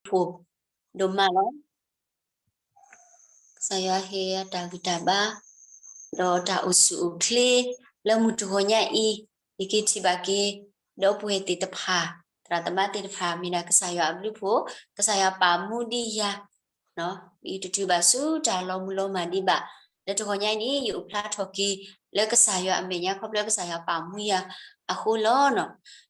ယအဲၣ်ဒိးစံးဘျုးဘၣ်ကစၢ်ယွၤအဘျုးအဖှိၣ်ဒိၣ်မးလီၤ. ကစၢ်ယွၤဟ့ၣ်အတၢ်ဂံၢ်တၢ်ဘါ ဒီးတၢ်အိၣ်ဆူၣ်အိၣ်ချ့ လၢမုၢ်တဂီၤညါအံၤ, ယက့ၤထံၣ်ဘၣ်က့ၤ ဒီပုၢ်ဝဲၢ်သ့ၣ်တဖၣ် သရၣ်သမါသ့ၣ်တဖၣ် မ့ၢ်ဒၣ်ကစၢ်ယွၤအဘျုးအဖှိၣ်, ကစၢ်ယွၤပာ်မူဒံးယၤ ယတတုၤဘၣ်ဆူတၢ်လီၤမုၢ်လီၤမၢ်ဒံးဘၣ်. လၢတဂီၤညါအံၤန့ၣ် ယအိၣ်ဖျါထီၣ်က့ၤ လၢကစၢ်ယွၤအမဲာ်ညါ ခီဖျိကစၢ်ယွၤပာ်မူယၤအဃိလီၤ.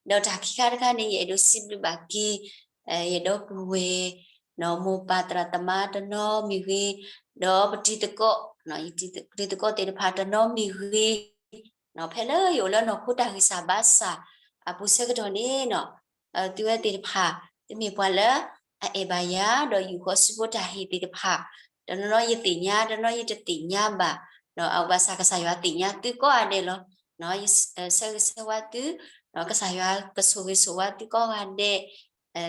ဒီးတၢ်ခံခါတခါန့ၣ် ယအဲၣ်ဒိးစံးဘျုးဘၣ်က့ၤ ယဒီပုၢ်ဝဲၢ် မိၢ်ပၢ်သရၣ်သမါတနီၤမ့ၢ်ဂ့ၤ, ဒီးပတံၤသကိး, ပတံၤသကိးသ့ၣ်တဖၣ်တနီၤမ့ၢ်ဂ့ၤ, ဖဲလၢယအိၣ်လၢနီၢ်ခိတၢ်ဂံၢ်စၢ်ဘါစၢ်အပူၤဆၢကတီၢ်န့ၣ် သုဝဲသ့ၣ်တဖၣ် သုမ့ၢ်ပှၤလၢအအဲၣ်ဘၣ်ယၤ ဒီးယူာ်ဃီၤစုဖိတၢ်ဟ့ၣ်သ့ၣ်တဖၣ်, တနီၤနီၤယသ့ၣ်ညါ, တနီၤယတသ့ၣ်ညါဘၣ်, ဒီးအဝဲဘၣ်ဆၣ်ကစၢ်ယွၤသ့ၣ်ညါသုကိးဂၤဒဲးလီၤ. ယဆၢဂ့ၤဆၢဝါသု, ကစၢ်ယွၤကဆိၣ်ဂ့ၤဆိၣ်ဝါသုကိးဂၤဒဲး,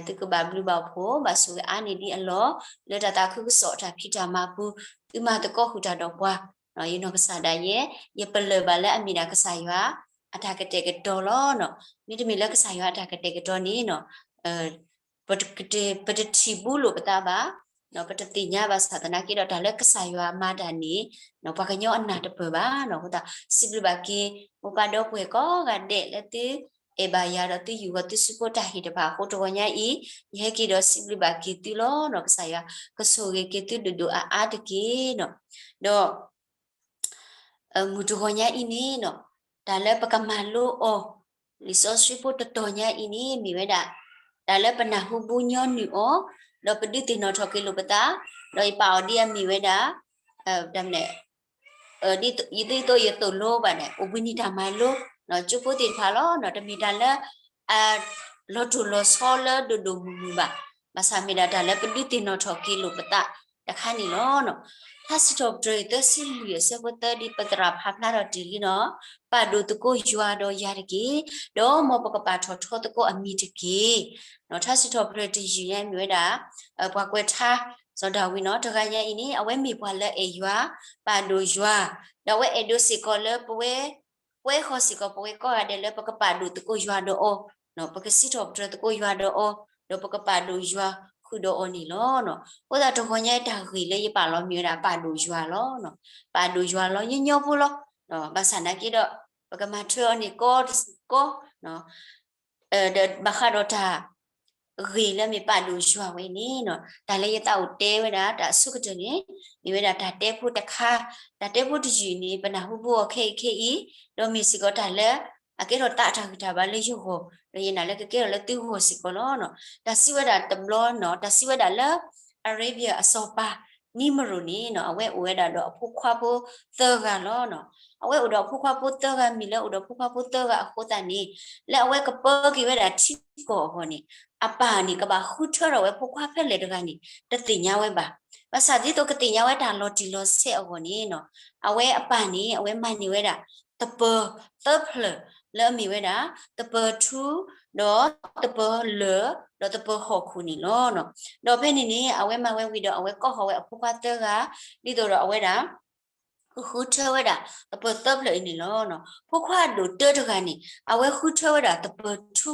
သုကဘၣ်ဘျုးဘၣ်ဖှိၣ် ဘၣ်ဆိၣ်ဂ့ၤအါန့ၢ်ဒံးအလီၢ်, လၢတၢ်သးခုကစီၣ်တၢ်ဖံးတၢ်မၤပူၤ သုမၤသကိးဃုာ်တၢ်ဒီးပှၤ, ယနီၢ်ကစၢ်ဒၣ်ယဲ ယပလၢၢ်ဘၣ်လၢအမ့ၢ်ဒၣ်ကစၢ်ယွၤ အတၢ်ကတဲာ်ကတီၤလီၤ. မ့တမ့ၢ်လၢကစၢ်ယွၤအတၢ်ကတဲာ်ကတီၤန့ၣ် ပတထံၣ်ဘူးလိာ်ပသးဘၣ်, ပတသ့ၣ်ညါဘၣ်ဆၣ်သနာ်က့ဒီးတၢ်လၢကစၢ်ယွၤမၤတၢ်န့ၣ် ပှၤကညီအနၢ်တပၢၢ်ဘၣ်. အဃိသတး စံးဘျုးဘၣ်က့ၤ မိၢ်ပၢ်ဒီပုၢ်ဝဲၢ်ကိးဂၤဒဲးလၢသုအဲၣ်ဘၣ်ယၤဒီးသုယူၢ်ဂီၤသုစုဖိတၢ်ဟ့ၣ်တဖၣ်အဃိ တဂီၤညါအံၤ ယဟဲက့ၤဒီးစံးဘျုးဘၣ်က့ၤသုလီၤ. ကစၢ်ယွၤကဆိၣ်ဂ့ၤက့ၤသုဒိၣ်ဒိၣ်အါအါတက့ၢ်. ဒီး မုၢ်တဂီၤညါအံၤန့ၣ် တၢ်လၢပကမၤလိအီၤ လံာ်စီဆှံဖိတတီၤညါအံၤန့ၣ် မ့ၢ်ဝဲဒၣ် တၢ်လၢပနၢ်ဟူဘူးညီနုၢ်အီၤ ဒီးပဒုးသ့ၣ်နီၣ်ထီၣ်က့ၤလိာ်ပသး, ဒီးယပာ်အီၤဒ်အမ့ၢ်ဝဲဒၣ် ဒ်သိးယသိၣ်လိဘၣ်န့ၣ် အိၣ်ဘှံးနံၤတၢ်မၤလိ ကၠိဖိသ့ၣ်တဖၣ်လီၤ. တမ့ၢ်တၢ်လၢ လီၤတိၢ်လီၤဆီလၢဒိၣ်ဒိၣ်မုၢ်မုၢ်ဘၣ်. ဘၣ်ဆၣ်မ့ၢ်ဒၣ်တၢ်လၢပဒုးသ့ၣ်နီၣ်ထီၣ်က့ၤလိာ်ပသးတခါန့ၣ်လီၤ. ထါစံးထီၣ်ပတြၢၤသၢဆံလွံၢ်အဆၢဖိသၢ ဒ်ပသရၣ်ဖးဖျါထီၣ်တ့ၢ်လံန့ၣ်, ပာ်ဒိၣ်သကိးယွၤဒီးယၤတက့ၢ်, ဒီးမ်ပကပာ်ထီၣ်ထီသကိးအမံၤတက့ၢ်. ထါစံးထီၣ်ပတြၢၤတယုၢ်ညါမ့ၢ်ဝဲဒၣ် ပှၤကွဲးထါ စီၤဒၤဝံးန့ၣ် တဂၤညါအံၤန့ၣ် အဝဲမ့ၢ်ပှၤလၢအဲၣ်ယွၤ, ပာ်ဒိၣ်ယွၤ, ဒီးအဝဲအဲၣ်ဒိးစ့ၢ်ကီးလၢပဝဲ ကွဲဃီၤစ့ၢ်ကီးပဝဲကိးဂၤဒဲးလၢပကပာ်ဒိၣ်သကိးယွၤဒီးအီၤ, ပကစံးထီၣ်ပတြၢၤသကိးယွၤဒီးအီၤ, ဒီးပကပာ်ဒိၣ်ယွၤဃုာ်ဒီးအီၤန့ၣ်လီၤ. အဃိသတးတဂီၤညါအံၤတၢ်ဂ့ၢ်လၢယပာ်လီၤမ့ၢ်ဝဲဒၣ် ပာ်ဒိၣ်ယွၤလီၤ. ပာ်ဒိၣ်ယွၤလီၤညီညီဖိလီၤ. ဘၣ်ဆၣ်သနာ်က့ဒီး ပကမၤထွဲအီၤန့ၣ်ကိးတကိး ဒီးဘၣ်ဃးဒီးတၢ်ဂ့ၢ်လၢမ့ၢ်ပာ်ဒိၣ်ယွၤဝဲအံၤန့ၣ် တၢ်လၢယသးအိၣ်တဲဝဲဒၣ် တၢ်အဆိကတၢၢ်န့ၣ် မ့ၢ်ဝဲဒၣ်တၢ်တဲဖိတခါ, တၢ်တဲဖိတယုၢ်န့ၣ် ပနၢ်ဟူဘူးအီၤခဲအံၤခဲအံၤ, ဒီးမ့ၢ်စ့ၢ်ကီးတၢ်လၢ အကဲထီၣ်သးအတၢ်ဂံၢ်တၢ်ဘါလၢယဂီၢ်, ဒီးယနာ်လၢကကဲထီၣ်လၢသုဂီၢ်စ့ၢ်ကီးလီၤ. တၢ်စံးဝဲဒၣ်တဘျီန့ၣ် တၢ်စံးဝဲဒၣ်လၢ Arabia အစီၤပၤ နံမရိၣ်န့ၣ် အဝဲအိၣ်ဝဲဒၣ်ဒီးအဖိခွါဖိသၢဂၤလီၤ. အဝဲအိၣ်ဒီးအဖိခွါဖိသၢဂၤ မ့ၢ်လၢအိၣ်ဒီးဖိခွါဖိသၢဂၤအဃိသတးန့ၣ် လၢအဝဲကပၢက့ၤဝဲဒၣ်ထံကီၢ်အဂီၢ်န့ၣ် အပၢ်န့ၣ် ကဘၣ်ဃုထၢထီၣ်ဝဲဖိခွါဖဲလဲၣ်တဂၤန့ၣ် တသ့ၣ်ညါဝဲဘၣ်. ဘၣ်ဆၣ်ဒ်သိးကသ့ၣ်ညါဝဲတၢ်လီၤတံၢ်လီၤဆဲးအဂီၢ်န့ၣ် အဝဲအပၢ်န့ၣ် အဝဲမၤန့ၢ်ဝဲဒၣ် သပၢၤသၢဖျၢၣ်လၢအမ့ၢ်ဝဲဒၣ် သပၢၤထူ ဒီးသပၢၤလၢာ် ဒီးသပၢၤဟီၣ်ခိၣ်န့ၣ်လီၤ. ဒီးဖဲန့ၣ်န့ၣ် အဝဲမၤဝဲဝံၤဒီး အဝဲကိးဃီၤဝဲအဖိခွါသၢဂၤ ဒ်သိးဒီးအဝဲဒၣ် ကဃုထၢဝဲဒၣ် သပၢၤသၢဖျၢၣ်အံၤန့ၣ်လီၤ. ဖိခွါအဒိၣ်တၢတဂၤန့ၣ် အဝဲဃုထၢဝဲဒၣ်သပၢၤထူ,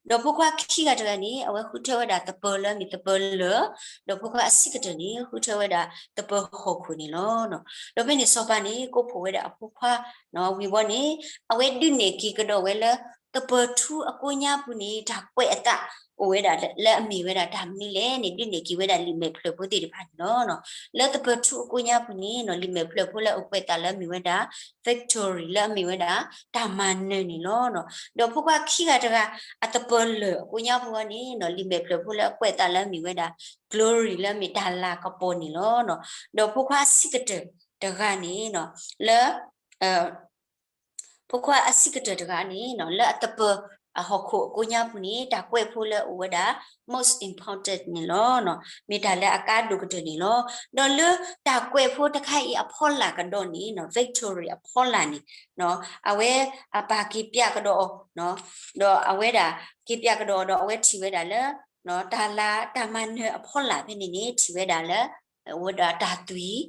ဒီးဖိခွါခံဂၤတဂၤန့ၣ် အဝဲဃုထၢဝဲဒၣ်သပၢၤလၢအမ့ၢ်သပၢၤလၢာ်, ဒီးဖိခွါအဆံးကတၢၢ်န့ၣ် ဃုထၢဝဲဒၣ်သပၢၤဟီၣ်ခိၣ်န့ၣ်လီၤ. ဒီးဖဲန့ၣ်စီၤပၤန့ၣ် ကိးဖှိၣ်ဝဲဒၣ်အဖိခွါ ဝံၤဘီန့ၣ် အဝဲဒုးနဲၣ်က့ၤကဒီးဝဲလၢ သပၢၤထူအကိးညါပူၤန့ၣ် တၢ်ကွဲးအသးအိၣ်ဝဲဒၣ်လၢအမ့ၢ်ဝဲဒၣ်တၢ်မနုၤလဲၣ်န့ၣ် ဒုးနဲၣ်က့ၤဝဲဒၣ်လံာ်မဲာ်ဖျၢၣ်ဖိသ့ၣ်တဖၣ်န့ၣ်လီၤ. လၢသပၢၤထူအကိးညါပူၤန့ၣ် လံာ်မဲာ်ဖျၢၣ်ဖိလၢအကွဲးအသးလၢအမ့ၢ်ဝဲဒၣ် victory လၢအမ့ၢ်ဝဲဒၣ် တၢ်မၤနၢၤန့ၣ်လီၤ. ဒီးဖိခွါခံဂၤတဂၤ အသပၢၤလၢာ်အကိးညါပူၤန့ၣ် လံာ်မဲာ်ဖျၢၣ်ဖိလၢအကွဲးအသးလၢအမ့ၢ်ဝဲဒၣ် glory လၢအမ့ၢ်တၢ်လၤကပီၤန့ၣ်လီၤ. ဒီးဖိခွါအဆံးကတၢၢ်တဂၤန့ၣ် လၢ ဖိခွါအဆံးကတၢၢ်တဂၤန့ၣ် လၢအသပၢၤအဟီၣ်ခိၣ်အကိးညါပူၤန့ၣ် တၢ်ကွဲးဖိလၢအအိၣ်ဝဲဒၣ် most important န့ၣ်လီၤ. မ့ၢ်တၢ်လၢအကါဒိၣ်ကတၢၢ်န့ၣ်လီၤ. ဒီးလၢတၢ်ကွဲးဖိတခါအံၤအဖီလာ်ကဒီးန့ၣ် victory အဖီလာ်န့ၣ် အဝဲအပၢ်က့ၤပျးကဒီးအီၤ ဒီးအဝဲဒၣ်က့ၤပျးကဒီးအီၤဒီးအဝဲထံၣ်ဝဲဒၣ်လၢ တၢ်လၤတၢ်မၤနၢၤအဖီလာ်ဖဲန့ၣ်န့ၣ် ထံၣ်ဝဲဒၣ်လၢ အိၣ်ဝဲဒၣ်တၢ်သွံၣ် ဒီး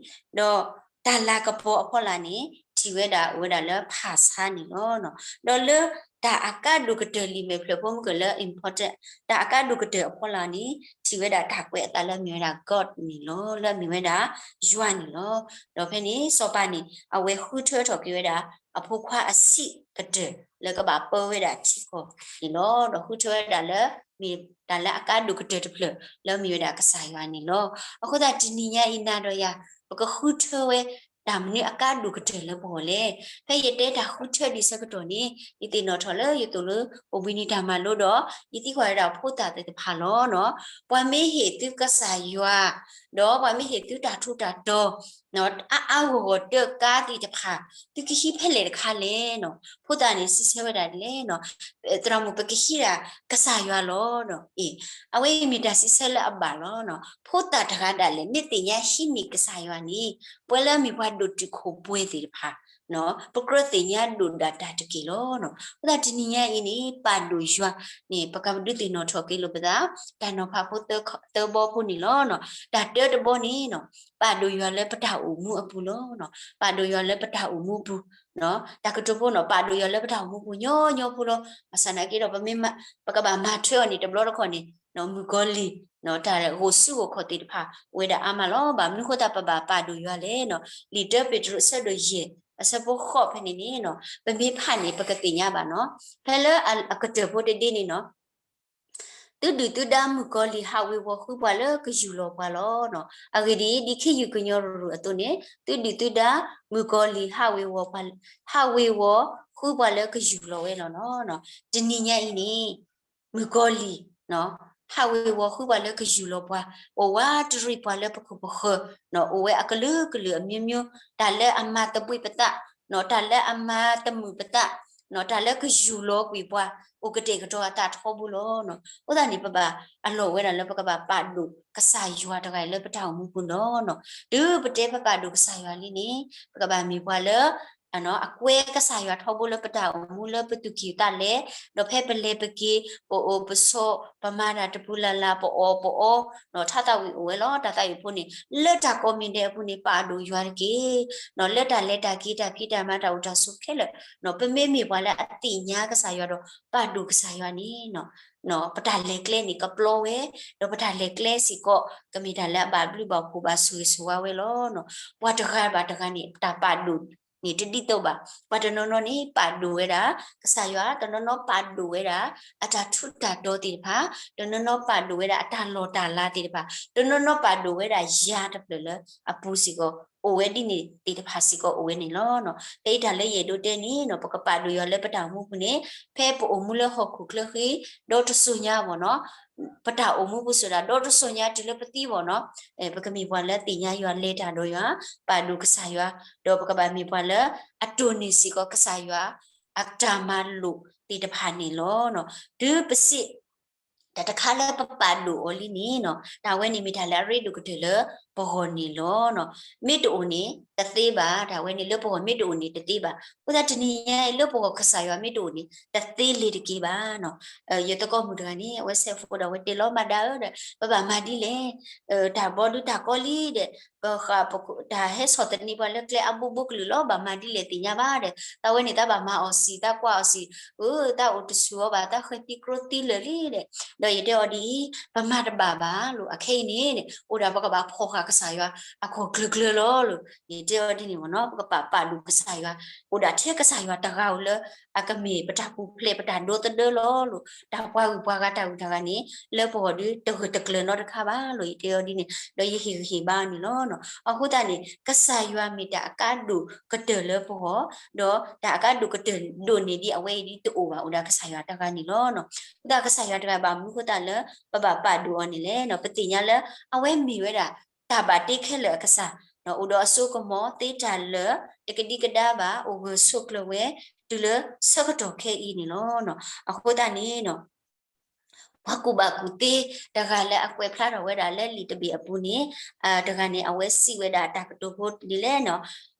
တၢ်လၤကပီၤအဖီလာ်န့ၣ် ထံၣ်ဝဲဒၣ်အိၣ်ဝဲဒၣ်လၢဖၣ်ဆါန့ၣ်လီၤ. ဒီးလၢ တၢ်အကါဒိၣ်ကတၢၢ်လံာ်မဲာ်ဖျၢၣ်ဖိမုၢ်ကၢၢ်လၢ important တၢ်အကါဒိၣ်ကတၢၢ်အဖီလာ်န့ၣ် ထံၣ်ဝဲဒၣ်တၢ်ကွဲးအသးလၢအမ့ၢ်ဝဲဒၣ် God န့ၣ်လီၤ, လၢအမ့ၢ်ဝဲဒၣ်ယွၤန့ၣ်လီၤ. ဒီးဖဲန့ၣ် စီၤပၤန့ၣ် အဝဲဃုထၢထီၣ်က့ၤဝဲဒၣ် အဖိခွါအဆံးကတၢၢ်လၢကဘၣ်ပၢဝဲဒၣ်ထံကီၢ်န့ၣ်လီၤ. ဒီးဃုထၢဝဲဒၣ်လၢ မ့ၢ်တၢ်လၢအကါဒိၣ်ကတၢၢ်တဖျၢၣ် လၢအမ့ၢ်ဝဲဒၣ်ကစၢ်ယွၤန့ၣ်လီၤ. အဃိသတးတနံၤညါအံၤနၤဒီးယၤ ပကဃုထၢဝဲ တၢ်မနုၤအကါဒိၣ်ကတၢၢ်လၢပဂီၢ်လဲၣ်. ဖဲယတဲတၢ်ဃုထၢဒံးဆၢကတီၢ်န့ၣ် ယသ့ၣ်နီၣ်ထီၣ်လၢယသိၣ်လိအိၣ်ဘှံးနံၤတၢ်မၤလိဒီး ယသံကွၢ်ဝဲဒၣ်ဖိသၣ်သ့ၣ်တဖၣ်လီၤ. ပှၤမ့ၢ်ဟ့ၣ်သုကစၢ်ယွၤ ဒီးပှၤမ့ၢ်ဟ့ၣ်သုတၢ်ထူးတၢ်တီၤ အါအါဂီၢ်ဂီၢ်တၢ်ကါသ့ၣ်တဖၣ် သုကဟံးဖဲလဲၣ်တခါလဲၣ်. ဖိသၣ်န့ၣ်စံးဆၢဝဲဒၣ်ဒ်လဲၣ်, သရၣ်မုၣ် ပကဟံးဒၣ်ကစၢ်ယွၤလီၤ. အ့ အဝဲအံၤမ့ၢ်တၢ်စံးဆၢလၢအဘၣ်လီၤ. ဖိသၣ်တဂၤဒၣ်လဲာ် မ့ၢ်သ့ၣ်ညါဟံးန့ၢ်ကစၢ်ယွၤန့ၣ် ပှၤလၢအမ့ၢ်ပှၤဒိၣ်တုာ်ခိၣ်ပှဲၤသ့ၣ်တဖၣ် ပကြၢးသ့ၣ်ညါဒိၣ်ဒၣ်တၢ်တက့ၢ်လီၤ. အဃိသတးတနံၤညါအံၤန့ၣ် ပာ်ဒိၣ်ယွၤန့ၣ် ပကဒုးသ့ၣ်နီၣ်ထီၣ်က့ၤလိာ်ပသး တၢ်နီၤဖးဖိသၢဘီဖိန့ၣ်လီၤ. တၢ်တၢတဘီန့ၣ် ပာ်ဒိၣ်ယွၤလၢပတၢ်အိၣ်မူအပူၤလီၤ. ပာ်ဒိၣ်ယွၤလၢပတၢ်အိၣ်မူပူၤ တၢ်ကတိၤဖိန့ၣ် ပာ်ဒိၣ်ယွၤလၢပတၢ်အိၣ်မူပူၤညီညီဖိလီၤ. ဘၣ်ဆၣ်သနာ်က့ဒီး ပမ့ၢ် ပကဘၣ်မၤထွဲအီၤန့ၣ် တဘျီတခီၣ်န့ၣ် မုၣ်ကီၤလံၢ် တၢ်ဂိၢ်စုဂိၢ်ခီၣ်သ့ၣ်တဖၣ် အိၣ်ဝဲဒၣ်အါမးလီၤ. ဘၣ်မနုၤအဃိသတးပဘၣ်ပာ်ဒိၣ်ယွၤလဲၣ်န့ၣ် လံာ်တၢပ့းတရူးအဆၢဒိၣ်ယဲၢ် အဆၢဖိဃိးဖဲန့ၣ်န့ၣ် ပမ့ၢ်ဖးန့ၣ် ပကသ့ၣ်ညါဘၣ်န့ၣ် ဖဲလၢအကတၢၢ်ဖိတဒ့န့ၣ်န့ၣ် သုဒုၣ်သုဒါမုၣ်ကီၤလံၢ်ဟးဝ့ၤဝီၤဃုပှၤလၢကယူၢ်လီၤပှၤလီၤ. အဂ့ၢ်ဒ်အံၤ ဒ်ခ့ယုၢ်ကညီရူၢ်ရူၢ်အသိးန့ၣ် သုဒုၣ်သုဒါမုၣ်ကီၤလံၢ် ဟးဝ့ၤဝီၤဃုပှၤလၢကယူၢ်လီၤဝဲလီၤန့ၣ်. တနံၤညါအံၤန့ၣ် မုၣ်ကီၤလံၢ် ဟးဝ့ၤဝီၤဃုပှၤလၢကယူၢ်လီၤပှၤ အိၣ်ဝးတရံးပှၤလၢပခိၣ်ပဃၢၤ အိၣ်ဝဲအကလုာ်ကလုာ်အမျိုးမျိုး တၢ်လၢအမၤသဘှံးပသး တၢ်လၢအမၤသမုာ်ပသး တၢ်လၢကယူၢ်လီၤကွံာ်ပှၤ အိၣ်ကတဲာ်ကတီၤအသးထီဘိလီၤ. အဃိသတးန့ၣ် ပဘၣ်အလီၢ်ဝဲဒၣ်လၢပကဘၣ်ပာ်ဒိၣ်ကစၢ်ယွၤတဂၤအံၤလၢပတၢ်အိၣ်မူပူၤလီၤ. တုၤပတဲပပာ်ဒိၣ်ကစၢ်ယွၤလံန့ၣ် ပကဘၣ်မ့ၢ်ပှၤလၢ အကွဲကစၢ်ယွၤထီဘိလၢပတၢ်အိၣ်မူလၢပသူၣ်ကံၢ်သးလဲ, ဒီးဖဲပလဲၤပက့ၤ ပအိၣ်ပဆိး ပမၤတၢ်တပူၤလၢ်လၢ် ပအီၣ်ပအီ ထါသးဝံၣ်အိၣ်ဝဲလီၤ. တၢ်သးဝံၣ်ဖိန့ၣ် လၢတၢ်ကိးမံၤဒဲးအပူၤန့ၣ် ပာ်ဒိၣ်ယွၤတက့ၢ်. လၢတၢ်လဲၤတၢ်က့ၤတၢ်ဖံးတၢ်မၤတၢ်အိၣ်တၢ်ဆိးခဲလၢာ် ပမ့မ့ၢ်ပှၤလၢအသ့ၣ်ညါကစၢ်ယွၤဒီး ပာ်ဒိၣ်ကစၢ်ယွၤန့ၣ် ပတၢ်လဲၤကျဲန့ၣ်ကပျီဝဲ, ဒီးပတၢ်လဲၤကျဲစ့ၢ်ကီး ကမ့ၢ်တၢ်လၢအဘၣ်ဘျုးဘၣ်ဖှိၣ်ဘၣ်ဆိၣ်ဂ့ၤဆိၣ်ဝါဝဲလီၤ. ပှၤတဂၤဘၣ်တဂၤန့ၣ် တၢ်ပာ်ဒိၣ်န့ၣ်တဒ်သိးဘၣ်. ပှၤတနီၤနီၤန့ၣ် ပာ်ဒိၣ်ဝဲဒၣ် ကစၢ်ယွၤ, တနီၤနီၤပာ်ဒိၣ်ဝဲဒၣ် အတၢ်ထူးတၢ်တီၤသ့ၣ်တဖၣ်, တနီၤနီၤပာ်ဒိၣ်ဝဲဒၣ်အတၢ်လီၢ်တၢ်လၤသ့ၣ်တဖၣ်, တနီၤနီၤပာ်ဒိၣ်ဝဲဒၣ်ယၤတဖျၢၣ်လၢအပူၤစ့ၢ်ကီး အိၣ်ဝဲဒ်န့ၣ်သ့ၣ်တဖၣ်စ့ၢ်ကီးအိၣ်ဝဲန့ၣ်လီၤ. ဖဲအံၤတၢ်လၢယအဲၣ်ဒိးတဲန့ၣ် ပကပာ်ဒိၣ်ယွၤလၢပတၢ်အိၣ်မူပူၤန့ၣ် ဖဲပအိၣ်မူလၢဟီၣ်ခိၣ်ချၢဃီ ဒီတစိၤညါဘၣ်န့ၣ် ပတၢ်အိၣ်မူပူၤစ့ၢ်ဒၣ် ဒီတစိၤညါတုၤလၢပသံဘၣ်န့ၣ် ပကမ့ၢ်ပှၤလၢသ့ၣ်ညါယွၤလဲၤတၢ်ဒီးယွၤ ပာ်ဒိၣ်ကစၢ်ယွၤ ဒီးပကဘၣ်မ့ၢ်ပှၤလၢအတိၢ်န့ၢ်စ့ၢ်ကီးကစၢ်ယွၤ အတၢ်မၤလိာ်သ့ၣ်တဖၣ်န့ၣ်လီၤ. တုၤပစံး တၢ်တခါလၢပပာ်ဒိၣ်အီၤလံန့ၣ် တၢ်ဝဲန့ၣ်မ့ၢ်တၢ်လၢအရ့ဒိၣ်ကတၢၢ်လၢပဂီၢ်န့ၣ်လီၤ. မ့ၢ်တအိၣ်န့ၣ် တသ့ဘၣ်. တၢ်ဝဲန့ၣ်လၢပဂီၢ်မ့ၢ်တအိၣ်န့ၣ် တသ့ဘၣ်. အဃိသတးတနံၤညါအံၤ လၢပဂီၢ်ကစၢ်ယွၤမ့ၢ်တအိၣ်န့ၣ် တသ့လ့ၤတက့ၢ်ဘၣ်န့ၣ်. ယသကိးမုၣ်တဂၤန့ၣ် အဝဲဆဲးဖိဒီးအဝဲတဲလီၤ မၤဒါဧၢဒီး ပဘၣ်မၤဒ်လဲၣ် တၢ်ဘီဒုတၢ်ကီလံဒီး ပဃ တၢ်ဟဲဆီၣ်သနံးပှၤလၢကျဲအဘိဘိကလုာ်လီၤ ဘၣ်မၤဒ်လဲၣ်သ့ၣ်ညါဘၣ်ဒီး သးဝဲန့ၣ် တၢ်ဘၣ်မၤအီၣ်စံာ် တၢ်ကွၢ်အီၣ်စံာ် အၢ တၢ်အိၣ်တဆူၣ်အီၤဘၣ် တၢ်ဃဲၤသံကျိသံလၢာ်လံဒီး ဒီးယတဲအီၤဒ်အံၤ ပမၤတဘၣ်ဘၣ်လီၤ. အခဲအံၤန့ၣ် အိၣ်ဒၣ်ပကဘၣ်ဖီၣ်ဃာ်ကစၢ်ယွၤ အကီၢ်ကျၢၤကျၢၤလီၤလီၤ. ယတဲအီၤဒ်န့ၣ်မ့ၢ်န့ၣ် ပကပာ်ပာ်ဒိၣ်ကစၢ်ယွၤ အိၣ်ဒၣ်ထဲကစၢ်ယွၤတဂၤဧိၤလၢ အကမ့ၢ်ပတၢ်ပူၤဖျဲး ပတၢ်ဒီသဒၢလီၤလီၤ. တၢ်ပှၤဂုၤပှၤဂၤတၢ်ဂုၤတၢ်ဂၤန့ၣ် လၢပဂီၢ်ဒု တဂၢၢ်တကျၢၤနီတခါဘၣ်လီၤ. ယတဲအီၤဒ်န့ၣ် ဒီးယဟ့ၣ်ဂံၢ်ဟ့ၣ်ဘါအီၤန့ၣ်လီၤ. အဃိသတးန့ၣ် ကစၢ်ယွၤမ့ၢ်တၢ်အကါဒိၣ်ကတၢၢ်လၢပဂီၢ်, ဒီးတၢ်အကါဒိၣ်ကတၢၢ်ဒိၣ်န့ၢ်ဒံးအဝဲအံၤဒ်တအိၣ်ဘၣ် အိၣ်ဒၣ်ကစၢ်ယွၤတဂၤန့ၣ်လီၤ. အဃိသတးကစၢ်ယွၤတဂၤဘၣ်မနုၤအဃိသတးလၢ ပဘၣ်ပာ်ဒိၣ်အီၤန့ၣ်လဲၣ်န့ၣ် ပသ့ၣ်ညါလၢ အဝဲမ့ၢ်ဝဲဒၣ် တၢ်ဘၣ်တ့ခဲလၢာ်အကစၢ်, အိၣ်ဒီးအစိကမီၤသ့တၢ်လၢာ် တကဒံကဒါဘၣ် အိၣ်ဂၢၢ်ဆိးကျၢၤဝဲ တုၤလၢဆၢကတီၢ်ခဲအံၤန့ၣ်လီၤ. အဃိသတးန့ၣ် ပှၤကူၣ်ဘၣ်ကူၣ်သ့တဂၤလၢအကွဲးဖျါထီၣ်ဝဲဒၣ်လၢလံာ်တဘ့ၣ်အပူၤန့ၣ် တဂၤန့ၣ် အဝဲစံးဝဲဒၣ်တၢ်ကတိၤဖိဒ်လဲၣ်န့ၣ်,